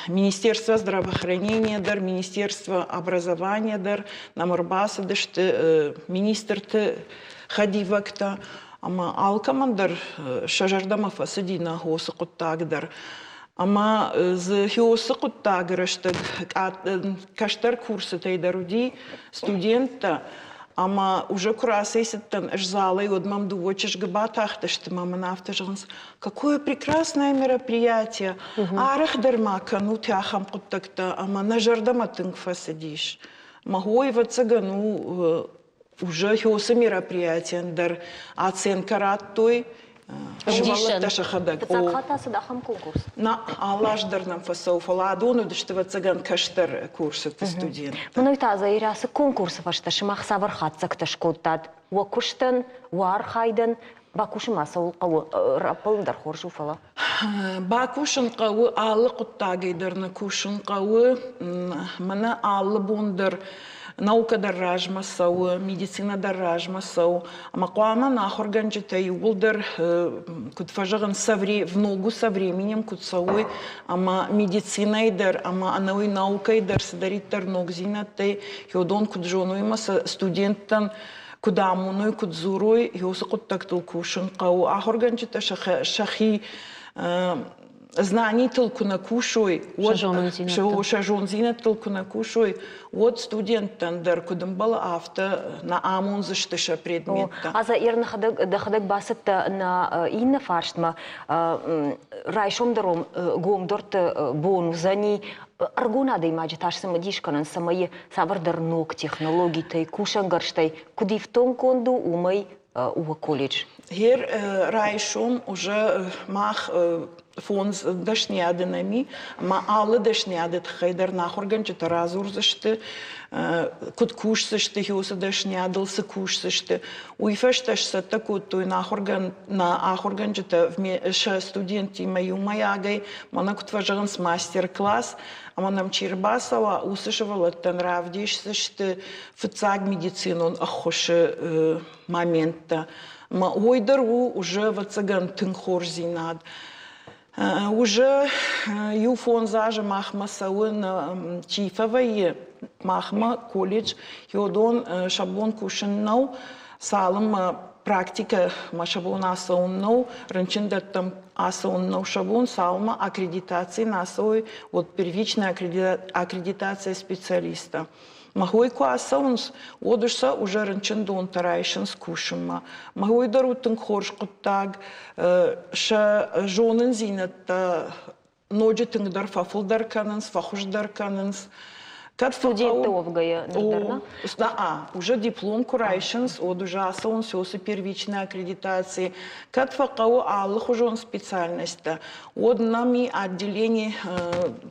Министерство здравоохранения дӕр, Министерство образования дӕр нӕм ӕрбацыдысты министрты хӕдивӕгтӕ ӕмӕ алкӕмӕн дӕр сӕ зӕрдӕмӕ фӕцыди нӕ хосы хъуыддаг дӕр. Ӕмӕ дзы хиосы хъуыддаг рӕстӕг кӕстӕр курсытӕй дӕр уыди студенттӕ, ӕмӕ уже куы рацӕйцыдтӕн ӕз залӕй, уӕд мӕм дыууӕ чызгы батахтысты ӕмӕ мын афтӕ зӕгъынц, какое прекрасное мероприятие, арӕхдӕр ма кӕнут ахӕм хъуыддӕгтӕ, ӕмӕ нӕ зӕрдӕмӕ тынг фӕцыдис. Мӕ хо, ӕвӕццӕгӕн, у уже уыцы мероприятийӕн дӕр оценкӕ радтой сывӕллӕттӕ сӕхӕдӕг. Фыццаг хатт ацыд ахӕм конкурс? На, алы аз дӕр нӕм фӕцӕуы, фӕлӕ адон уыдысты, ӕвӕццӕгӕн, кӕстӕр курсыты студенттӕ. Мӕнӕй та, Заирӕ, цы конкурсы фӕстӕ сымах цавӕр хатдзӕгтӕ скодтат уӕ куыстӕн, уӕ архайдӕн, бакусын ма цӕуыл хъӕуы, раппӕлын дӕр хорз у, фӕлӕ. Бакусын хъӕуы, алы хъуыддагӕй дӕр нӕ кусын хъӕуы. Мӕнӕ алы бон дӕр наукӕ дӕр размӕ цӕуы, медицинӕ дӕр размӕ цӕуы. Ӕмӕ хъуамӕ нӕ ахуыргӕнджытӕ иууылдӕр, куыд фӕзӕгъынц, в ногу со временем куыд цӕуой, ӕмӕ медицинӕйы дӕр ӕмӕ ӕнӕуи наукӕйы дӕр цыдӕриддӕр ногдзинӕдтӕй, уыдон куыд зоной ӕмӕ сӕ студенттӕн куыд амоной, куыд дзурой, уыцы хъуыддӕгтыл кусын хъӕуы. Ахуыргӕнджытӕ сӕхи знанитыл куы нӕ кусой, уӕд сӕ зондзинӕдтыл куы нӕ кусой, уӕд студенттӕн дӕр куыд ӕмбӕлы, афтӕ нӕ амондзысты сӕ предметтӕ. Аза, дӕхӕдӕг бацыдтӕ нӕ иннӕ фарстмӕ. Райсом дӕр гом дурты бон уыдзӕни. Ӕргон адӕймаджы тас цымыдис кӕнын, цӕмӕй цавӕрдӕр ног технологитӕй, кусӕнгӕрзтӕй куыд ифтонггонд у, уымӕй у колледж. Гер райсом уже мах фондз дӕсниады нӕм и, ӕмӕ алы дӕсниады тыххӕй дӕр нӕ ахуыргӕнджытӕ радзурдзысты, куыд кусдзысты, уыцы дӕсниадыл цы кусдзысты. Уый фӕстӕ сцӕттӕ кодтой нӕ ахуыргӕнджытӕ сӕ студенттимӕ иумӕйагӕй, мӕнӕ куыд фӕзӕгъынц, мастер-класс, ӕмӕ нӕм чи рбацӕуа, уыцы сывӕллӕттӕн равдисдзысты фыццаг медицинон ӕххуысы моменттӕ. Ӕмӕ уый дӕр у уже, ӕвӕццӕгӕн, тынг хорздзинад. Уже иу фондз азы махмӕ цӕуы, чи фӕвӕййы, махмӕ колледж, уыдон сӕ бон кусын нӕу, цалынмӕ практикӕмӕ сӕ бон ацӕуын нӕу, рынчындӕттӕм ацӕуын нӕу сӕ бон, цалынмӕ аккредитаци нӕ ацӕуой, вот первичная аккредитация специалиста. Махой куы ацӕуынц, уӕд сӕ уже рынчындонтӕ райсынц кусынмӕ. Махой дӕр у тынг хорз хъуыддаг, сӕ зонындзинӕдтӕ ноджы тынгдӕр фӕфылдӕр кӕнынц, фӕхуыздӕр кӕнынц. Кӕд Студенттӕ уӕвгӕйӕ ныр дӕр нӕ? А, уже диплом куы райсынц, уӕд уже ацӕуынц уыцы первичная аккредитаци. Кӕд фӕхъӕуы алыхуызон специальностьтӕ, уӕд нӕм и отделение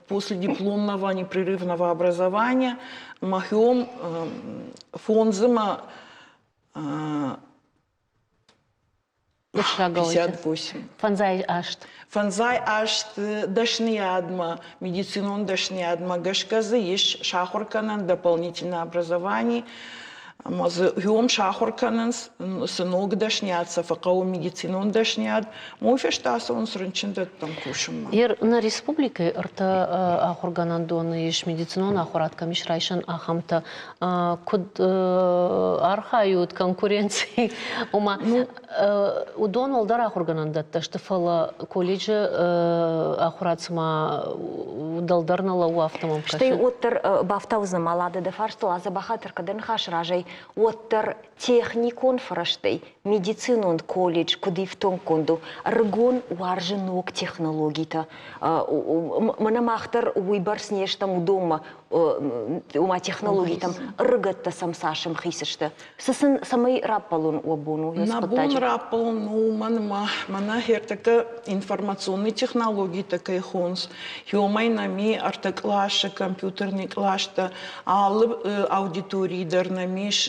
последипломного непрерывного образования махиом фондзымӕ 58. Фӕндзай аст. Фӕндзай аст дӕсныйадмӕ, медицинон дӕсныйадмӕ гӕсгӕ дзы ис сахуыр кӕнӕн дополнительное образование. Ӕмӕ дзы уым сахуыр кӕнынц, цы ног дӕсныйад сӕ фӕхъӕуы медицинон дӕсныйад, уый фӕстӕ ацӕуынц рынчындӕттӕм кусынмӕ. Нӕ республикӕйы ӕртӕ ахуыргӕнӕндоны ис медицинон ахуырад кӕм ис райсӕн, ахӕмтӕ. Куыд архайут конкуренци? Ома, уыдон уӕлдӕр ахуыргӕнӕндӕттӕ сты, фӕлӕ колледжы ахуырад цыма дӕлдӕр нӕ лӕууы, афтӕ мӕм кӕсы. Стӕй уӕддӕр бафтаудзынӕ Малады дӕ фарстыл Азӕбӕхатыр кӕд ныхасы разӕй, уӕддӕр техникон фӕрӕзтӕй медицинон колледж куыд ифтонггонд у, ӕрыгон уарзы ног технологитӕ. Мӕнӕ мах дӕр уыйбӕрц не стӕм уыдонмӕ, ома технологитӕм ӕрыгӕттӕ сӕм цас ӕмхиц сты. Цы сын цӕмӕй раппӕлон уӕ бон у? Нӕ бон раппӕлон у, мӕнмӕ, мӕнӕ ӕртӕккӕ информационный технологитӕ кӕй хонынц, уымӕй нӕм и ӕртӕ къласы, компьютерный къластӕ, алы аудиторийы дӕр нӕм ис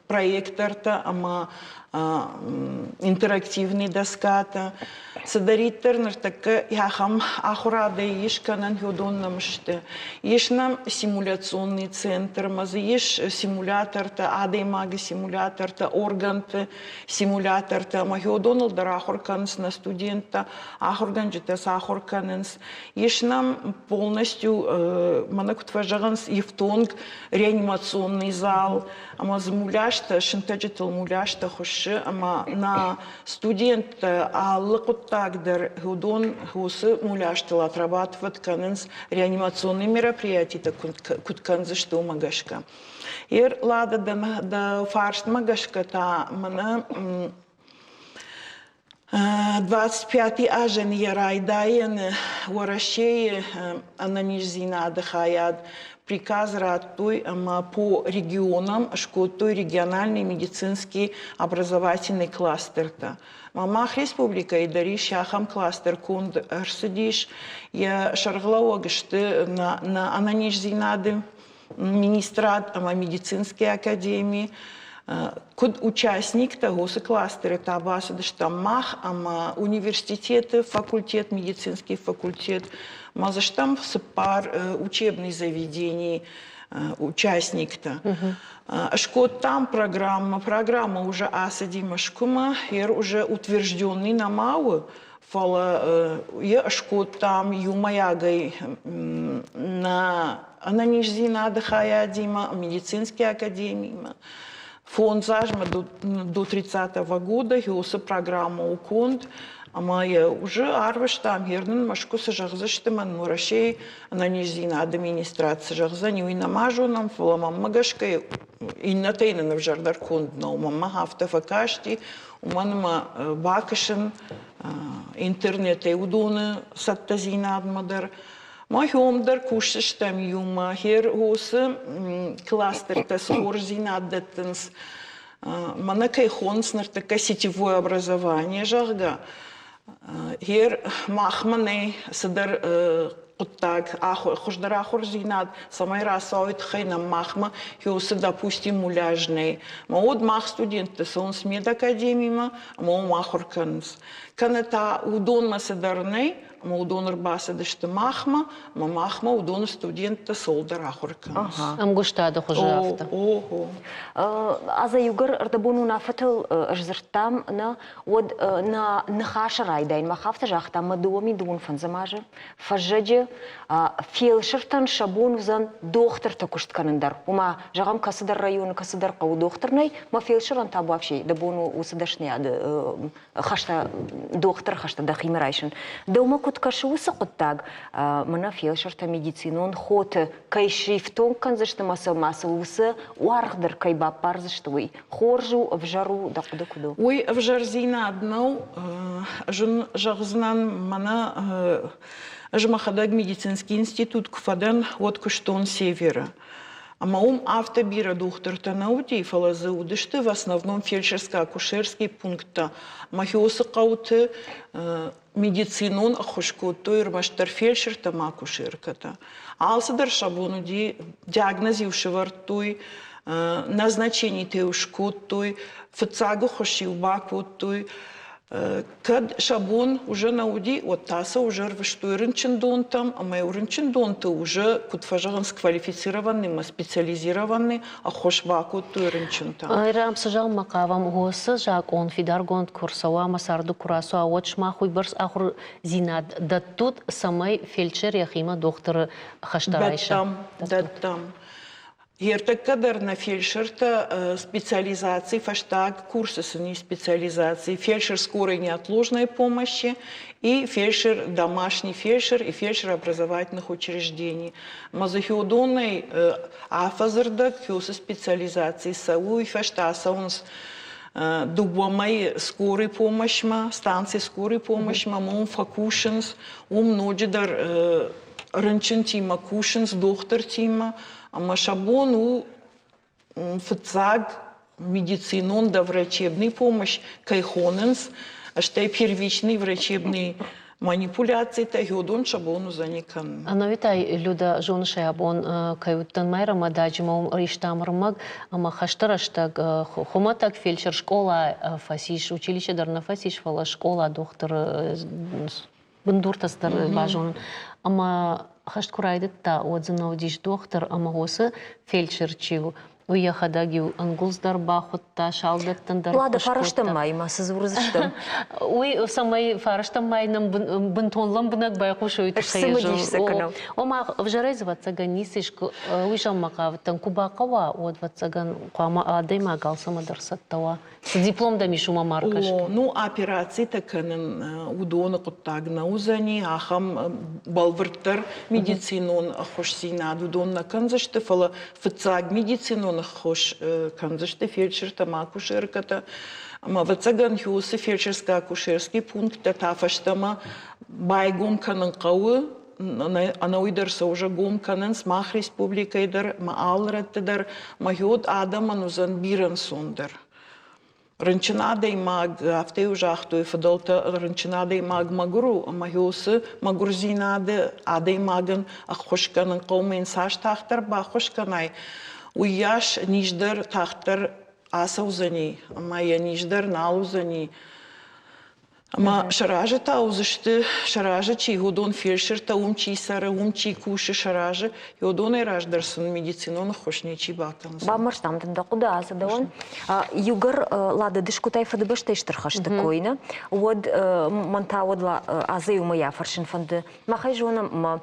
проектортӕ ӕмӕ интерактивный доскатӕ. Цыдӕриддӕр ныртӕккӕ ахӕм ахуырадӕй ис кӕнӕн, уыдон нӕм сты. Ис нӕм симуляционный центр, ӕмӕ дзы ис симулятортӕ, адӕймаджы симулятортӕ, органты симулятортӕ ӕмӕ уыдоныл дӕр ахуыр кӕнынц нӕ студенттӕ, ахуыргӕнджытӕ сӕ ахуыр кӕнынц. Ис нӕм полностью, мӕнӕ куыд фӕзӕгъынц, ифтонг реанимационный зал, ӕмӕ дзы муляжтӕ, сынтӕджытыл муляжтӕ хуыссы ӕмӕ нӕ студенттӕ алы хъуыддаг дӕр уыдон уыцы муляжтыл отрабатывать кӕнынц реанимационные мероприятитӕ куыд кӕндзысты, уымӕ гӕсгӕ. Ер Лада, дӕ фарстмӕ гӕсгӕ та мӕнӕ 25 азӕн йӕ райдайӕны Уӕрӕсейы ӕнӕниздзинады хайад приказ радтой ӕмӕ по регионам скодтой региональные медицинские образовательные кластертӕ. Мах республикӕйы дӕр ис ахӕм кластер конд ӕрцыдис. Йӕ сӕргълӕууӕг сты нӕ ӕнӕниздзинады министрад ӕмӕ медицинские академи. Куыд участниктӕ уыцы кластеры та бацыдыстӕм мах ӕмӕ университеты факультет, медицинский факультет. Ма дзы стӕм цыппар учебный заведений участниктӕ. Скодтам программӕ. Программӕ уже ацыди Мӕскуымӕ, ер уже утвержденный нӕма у, фӕлӕ йӕ скодтам иумӕйагӕй нӕ ӕнӕниздзинады хайадимӕ, медицинский академиимӕ. Фондз азмӕ до 30-го года уыцы программӕ у конд, ӕмӕ йӕ уже арвыстам, гъер нын Мӕскуы цы зӕгъдзысты, мӕн Уӕрӕсейы ӕнӕниздзинады министрад цы зӕгъдзӕни, уый нӕма зонӕм, фӕлӕ мӕнмӕ гӕсгӕ иннӕтӕй нын ӕвзӕрдӕр конд нӕу. Мӕнмӕ афтӕ фӕкасти, уымӕн ӕмӕ бакӕсын интернетӕй уыдоны цӕттӕдзинадмӕ дӕр. Мах уым дӕр кусдзыстӕм иумӕ. Хер уыцы кластертӕ цы хорздзинад дӕттынц, мӕнӕ кӕй хонынц ныртӕккӕ сетевое образование, зӕгъгӕ, Гъер махмӕ нӕй цыдӕр хъуыддаг, хуыздӕр ахуырдзинад, цӕмӕй рацӕуой тыххӕй нӕм махмӕ уыцы, допустим, муляж нӕй. Ӕмӕ уӕд мах студенттӕ цӕуынц медакадемимӕ ӕмӕ уым ахуыр кӕнынц. Кӕнӕ та уыдонмӕ цыдӕр нӕй, ӕмӕ уыдон ӕрбацыдысты махмӕ, ӕмӕ махмӕ уыдоны студенттӕ цӕуылдӕр ахуыр кӕнынц. Ӕмгуыстады хуызы афтӕ. Ого. Аза иугӕр ӕрдӕбон уынаффӕтыл сдзырдтам, нӕ, уӕд нӕ ныхасы райдайын мах афтӕ загътам, мӕ 2025 азы фӕззӕджы фелсыртӕн сӕ бон уыдзӕн дохтырты куыст кӕнын дӕр. Ома, зӕгъӕм, кӕцыдӕр районы, кӕцыдӕр хъӕуы дохтыр нӕй, мӕ фелсырӕн табуафси дӕ бон у уыцы дӕсныйады хӕстӕ, дохтыры хӕстӕ дӕхимӕ райсын. Дӕумӕ куыд кӕсы уыцы хъуыддаг, мӕнӕ фелсыртӕ медицинон хоты кӕй сифтонг кӕндзысты ӕмӕ сӕ ма сыл уыцы уаргъ дӕр кӕй баппардзысты, уый? Хорз у, ӕвзӕр у, дӕ хъуыды куыд у? Уый ӕвзӕрдзинад нӕу. Зын зӕгъдзынӕн, мӕнӕ. Ӕз мӕхӕдӕг медицинский институт куы фӕдӕн, уӕд куыстон Северы. Ӕмӕ уым афтӕ бирӕ дохтыртӕ нӕ уыди, фӕлӕ дзы уыдысты в основном фельдшерско-акушерские пункттӕ. Мӕхи хъӕуты медицинон ӕххуыс кодтой ӕрмӕстдӕр фельдшертӕ ӕмӕ акушеркӕтӕ. Алцыдӕр сӕ бон уыди, диагноз-иу сӕвӕрдтой, назначенитӕ-иу скодтой, фыццаг ӕххуыс-иу бакодтой. Кӕд сӕ бон уже нӕ уыди, уӕд та сӕ уже ӕрвыстой рынчындонтӕм, ӕмӕ-иу рынчындонты уже, куыд фӕзӕгъынц, квалифицированный ӕмӕ специализированный ӕххуыс бакодтой рынчынтӕн. Рам, цы зӕгъынмӕ хъавӕм, уыцы закъон фидаргонд куы рцӕуа ӕмӕ царды куы рацӕуа, уӕд сымах уыйбӕрц ахуырдзинад дӕттут, цӕмӕй фельдшер йӕхимӕ дохтыры хӕстӕ райса? Дӕттӕм, дӕттӕм. Ертӕккӕ дӕр нӕ фельдшертӕ специализаци фӕстаг курсы сын ис специализаци фельдшер скорой неотложной помощи и фельдшер домашний фельдшер и фельдшер образовательных учреждений. Мазохиодонӕй афӕдзырдӕг уыцы специализаци цӕуы, уый фӕстӕ ацӕуынц дыууӕ мӕйы скорой помощьмӕ, станци скорой помощьмӕ, уым фӕкусынц, уым ноджыдӕр рынчынтимӕ кусынц, дохтыртимӕ, ӕмӕ сӕ бон у фыццаг медицинон доврачебный помощь кӕй хонынц, стӕй первичный врачебный манипуляцитӕ уыдон сӕ бон уыдзӕни кӕнын. Ӕнӕуи та Люда зоныс абон кӕй уыдтӕн Майрӕмададжы ма уым ӕристам ӕрмӕг ӕмӕ хӕсты рӕстӕг хуымӕтӕг фельдшер скъола фӕцис, училище дӕр нӕ фӕцис, фӕлӕ скъола дохтыры бындуртӕ цыдӕр базонын. Ӕмӕ хӕст куы райдыдта, уӕд дзы нӕ уыдис дохтыр ӕмӕ уыцы фельдшер чи у, уый йӕхӕдӕг-иу ӕнгуылдз дӕр бахуыдта, салдӕттӕн дӕр Лада, фарӕстӕм мӕймӕ цы дзурдзыстӕм? Уый, цӕмӕй фарӕстӕм мӕй нӕм бынтон лӕмбынӕг байхъусой, тыххӕй. Сцымыдис сӕ кӕнӕм. Ома, ӕвзӕрӕй дзы, ӕвӕццӕгӕн, ницы ис. Уый зӕгъынмӕ хъавыдтӕн, куы бахъӕуа, уӕд, ӕвӕццӕгӕн, хъуамӕ адӕймаг алцӕмӕ дӕр цӕттӕ уа. Цы диплом дӕм ис, уымӕ ма ӕркӕс. О, ну, операцитӕ кӕнын уыдоны хъуыддаг нӕ уыдзӕни, ахӕм бӕлвырддӕр медицинон ӕххуысдзинад уыдон нӕ кӕндзысты, фӕлӕ фыццаг медицинон ӕххуыс кӕндзысты фельдшертӕ ӕмӕ акушеркӕтӕ. Ӕмӕ, ӕвӕццӕгӕн, уыцы фельдшерско-акушерский пункттӕ та фӕстӕмӕ байгом кӕнын хъӕуы, ӕнӕуый дӕр сӕ уже гом кӕнынц мах республикӕйы дӕр, мӕ алы рӕтты дӕр, мӕ гьод адӕмӕн уыдзӕн бирӕ ӕнцондӕр. Рынчын адӕймаг, афтӕ-иу загътой фыдӕлтӕ, рынчын адӕймаг мӕгуыр у, ӕмӕ уыцы мӕгуырдзинады адӕймагӕн ӕххуыс кӕнын хъӕуы, ӕмӕ йын цас тагъддӕр баххуыс кӕнай, уыйас низ дӕр тагъддӕр ацӕудзӕни, ӕмӕ йӕ низ дӕр нал уыдзӕни. Ӕмӕ сӕ разы та уыдзысты, сӕ разы чи, уыдон фельдшертӕ, уым чи цӕры, уым чи кусы сӕ разы, уыдонӕй раздӕр сын медицинон ӕххуыс ничи бакӕндзӕн. Бамбӕрстам дын дӕ хъуыды, Аза, дӕуӕн. Иугӕр Лада Дыскуытай Фыдыбӕстӕйы Стыр хӕсты кой нӕ, уӕд мӕн та уӕд Азӕй уымӕй афӕрсын фӕнды. Махӕй зонӕм, ӕмӕ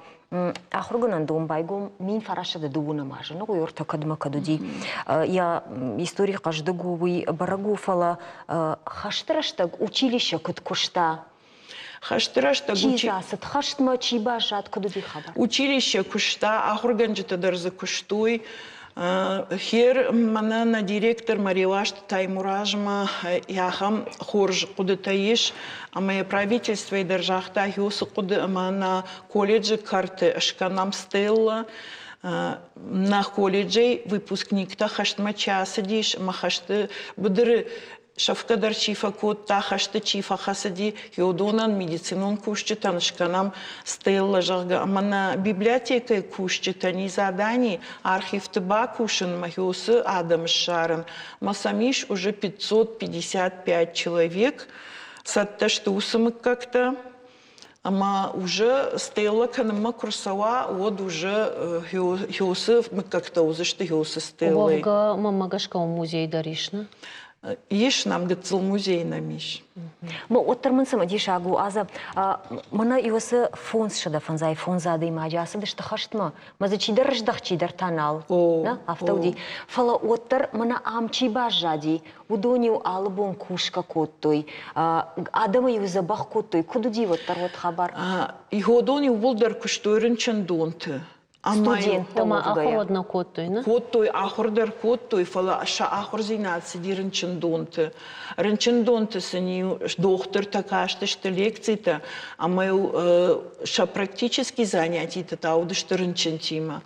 ахуыргӕнӕндон байгом 1912 азы, ну, уый ӕртӕ кӕдмӕ кӕд уыди. Йӕ истори хъӕздыг у, уый бӕрӕг у, фӕлӕ хӕсты рӕстӕг училище куыд куыста? Хӕсты рӕстӕг чи рацыд хӕстмӕ, чи баззад, куыд уыди хабар? Училище куыста, ахуыргӕнджытӕ дӕр дзы куыстой. Хер мӕнӕ нӕ директор Мариуазты Таймуразмӕ ахӕм хорз хъуыдытӕ ис, ӕмӕ йӕ правительствойы дӕр загъта уыцы хъуыды, ӕмӕ нӕ колледжы кӕрты скӕнӕм стелла. Нӕ колледжӕй выпускниктӕ хӕстмӕ чи ацыдис ӕмӕ хӕсты быдыры сӕфгӕ дӕр чи фӕкодта, хӕсты чи фӕхӕцыди, уыдонӕн медицинон кусджытӕн скӕнӕм стелла, зӕгъгӕ, ӕмӕ нӕ библиотекӕйы кусджытӕн и задани архивты бакусынмӕ уыцы адӕмы ссарын. Мӕ сӕм ис уже 555 человек, цӕттӕ сты уыцы мыггӕгтӕ. Ӕмӕ уже стелла кӕнынмӕ куы рцӕуа, уӕд уже уыцы мыггӕгтӕ уыдзысты уыцы стеллӕй. Уӕвгӕ, мӕнмӕ гӕсгӕ, уым музей дӕр ис, нӕ? Ис нӕм, гыццыл музей нӕм ис. Уӕддӕр мын цымыдисаг у, Аза, мӕнӕ уыцы 555 адӕймаджы ацыдысты хӕстмӕ, мӕ дзы чидӕр раздӕхт, чидӕр та нал. Нӕ, афтӕ уыди. Фӕлӕ уӕддӕр мӕнӕ ам чи баззади, уыдон-иу алы бон кусгӕ кодтой, адӕмы-иу дзӕбӕх кодтой. Куыд уыди уӕддӕр уӕд хабар? Уыдон иууылдӕр куыстой рынчындонты. Студенттӕ Ома ахуырад нӕ кодтой, нӕ? Кодтой, ахуыр дӕр кодтой, фӕлӕ сӕ ахуырдзинад цыди рынчындонты. Рынчындонты сын-иу дохтыртӕ кастысты лекцитӕ, ӕмӕ-иу сӕ практический занятитӕ та уыдысты рынчынтимӕ.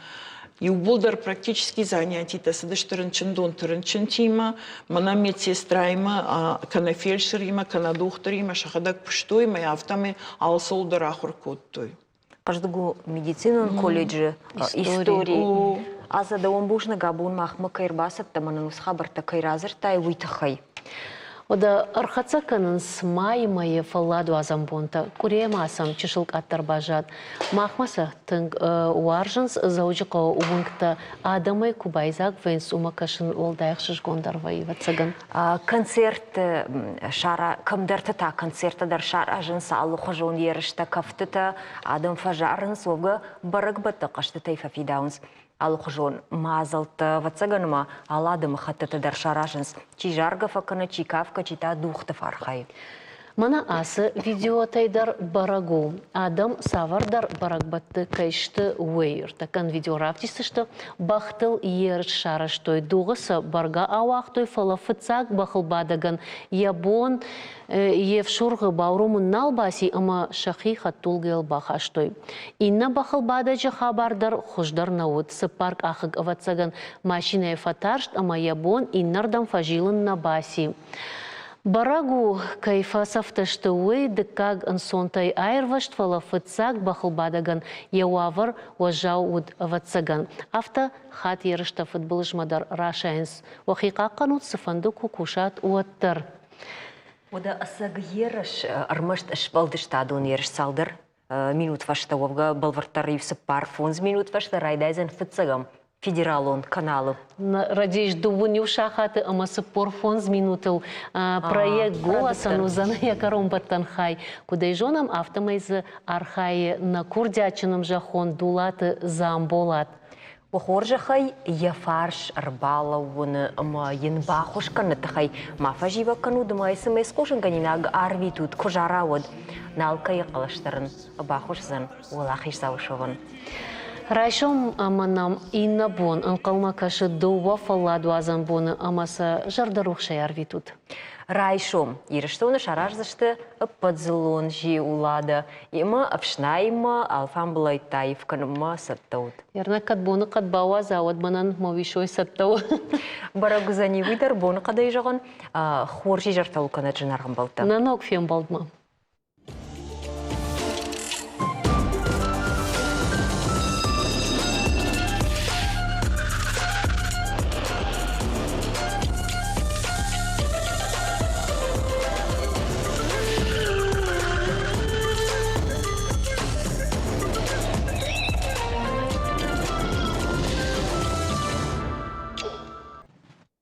Иууылдӕр практический занятитӕ цыдысты рынчындонты рынчынтимӕ, мӕнӕ медсестраимӕ, кӕнӕ фельдшеримӕ, кӕнӕ дохтыримӕ сӕхӕдӕг куыстой, ӕмӕ афтӕмӕй алцӕуыл дӕр ахуыр кодтой. Хъӕздыг у медицинон колледжы истори. Аза, дӕуӕн бузныг, абон махмӕ кӕй ӕрбацыдтӕ ӕмӕ нын уыцы хабӕрттӕ кӕй радзырдтай, уый тыххӕй. Уӕдӕ ӕрхӕццӕ кӕнынц майы мӕйы фӕлладуадзӕн бонтӕ. Къуырийӕ ма сӕм чысыл къаддӕр баззад. Махмӕ сӕ тынг уарзынц Дзӕуджыхъӕуы уынгтӕ адӕмӕй куы байдзаг вӕййынц, уымӕ кӕсын уӕлдай ӕхсызгондӕр вӕййы, ӕвӕццӕгӕн. Концертты кӕмдӕрты та концерттӕ дӕр саразынц алыхуызон ерыстӕ, кӕфтытӕ, адӕм фӕзарынц, уӕвгӕ бӕрӕгбӕтты хъӕзтытӕй фӕфидауынц алыхуызон мадзӕлттӕ, ӕвӕццӕгӕн ма алы адӕмыхӕттыты дӕр саразынц. Чи заргӕ фӕкӕны, чи кафгӕ, чи та духты фӕархайы. Мӕнӕ ацы видеотӕй дӕр бӕрӕг у, адӕм цавӕрдӕр бӕрӕгбӕтты кӕй сты, уый. Ӕртӕккӕн видео равдисдзысты, бӕхтыл ерыс сарӕзтой, дугъы сӕ бӕргӕ ауагътой, фӕлӕ фыццаг бӕхылбадӕгӕн йӕ бон йе фсургъы бауромын нал баци ӕмӕ сӕхи хӕдтулгӕйыл бахастой. Иннӕ бӕхылбадӕджы хабар дӕр хуыздӕр нӕ уыд. Цыппаркъахыг, ӕвӕццӕгӕн, машинӕйы фӕтарст ӕмӕ йӕ бон иннӕрдӕм фӕзилын нӕ баци. Бӕрӕг у, кӕй фӕцӕфтӕ сты, уый. Дыккаг ӕнцонтӕй аирвӕзт, фӕлӕ фыццаг бӕхылбадӕгӕн йӕ уавӕр уӕззау уыд, ӕвӕццӕгӕн. Афтӕ хатт ерыстӕ фыдбылызмӕ дӕр расайынц. Уӕхи хъахъхъӕнут, цыфӕнды куы кусат, уӕддӕр. Уӕдӕ ӕцӕг ерыс ӕрмӕст сфӕлдыстадон ерыс цалдӕр минут фӕстӕ уӕвгӕ бӕлвырддӕр иу 4-5 минут фӕстӕ райдайдзӕн фыццӕгӕм федералон каналы. Радис дыууын иу сахаты ӕмӕ 45 минутыл проект «Голосӕн» уыдзӕн йӕ кӕронбӕттӕн хай. Куыд ӕй зонӕм, афтӕмӕй дзы архайы нӕ курдиатджын ӕмзӕххон Дулаты Дзамболат. Хорзӕхӕй йӕ фарс ӕрбалӕууыны ӕмӕ йын баххуыс кӕныны тыххӕй ма фӕзивӕг кӕнут ӕмӕ смс хъусынгӕнинаг арвитут, куы зара, уӕд. Нал кӕй хъӕлӕсдӕр ын баххуысдзӕн уӕлахиздзау суӕвын. Райсом ӕмӕ нӕм иннӕ бон ӕнхъӕлмӕ кӕсы дыууӕ фӕлладуадзӕн боны ӕмӕ сӕ зӕрдӕрухсӕй арвитут. Райсом Ирыстоны сараздзысты ӕппӕтдзыллон зиулады ӕмӕ ӕфснайынмӕ, алфамбылӕйттӕ аив кӕнынмӕ цӕттӕ ут. Ернӕ кӕд боныхъӕд бауадза, уӕд мӕнӕн мӕ уисой цӕттӕ у. Бӕрӕг уыдзӕни уый дӕр боныхъӕдӕй зӕгъын. Хорз изӕртӕ у кӕнӕ зынаргъ ӕмбӕлттӕ. Нӕ ног фембӕлдмӕ.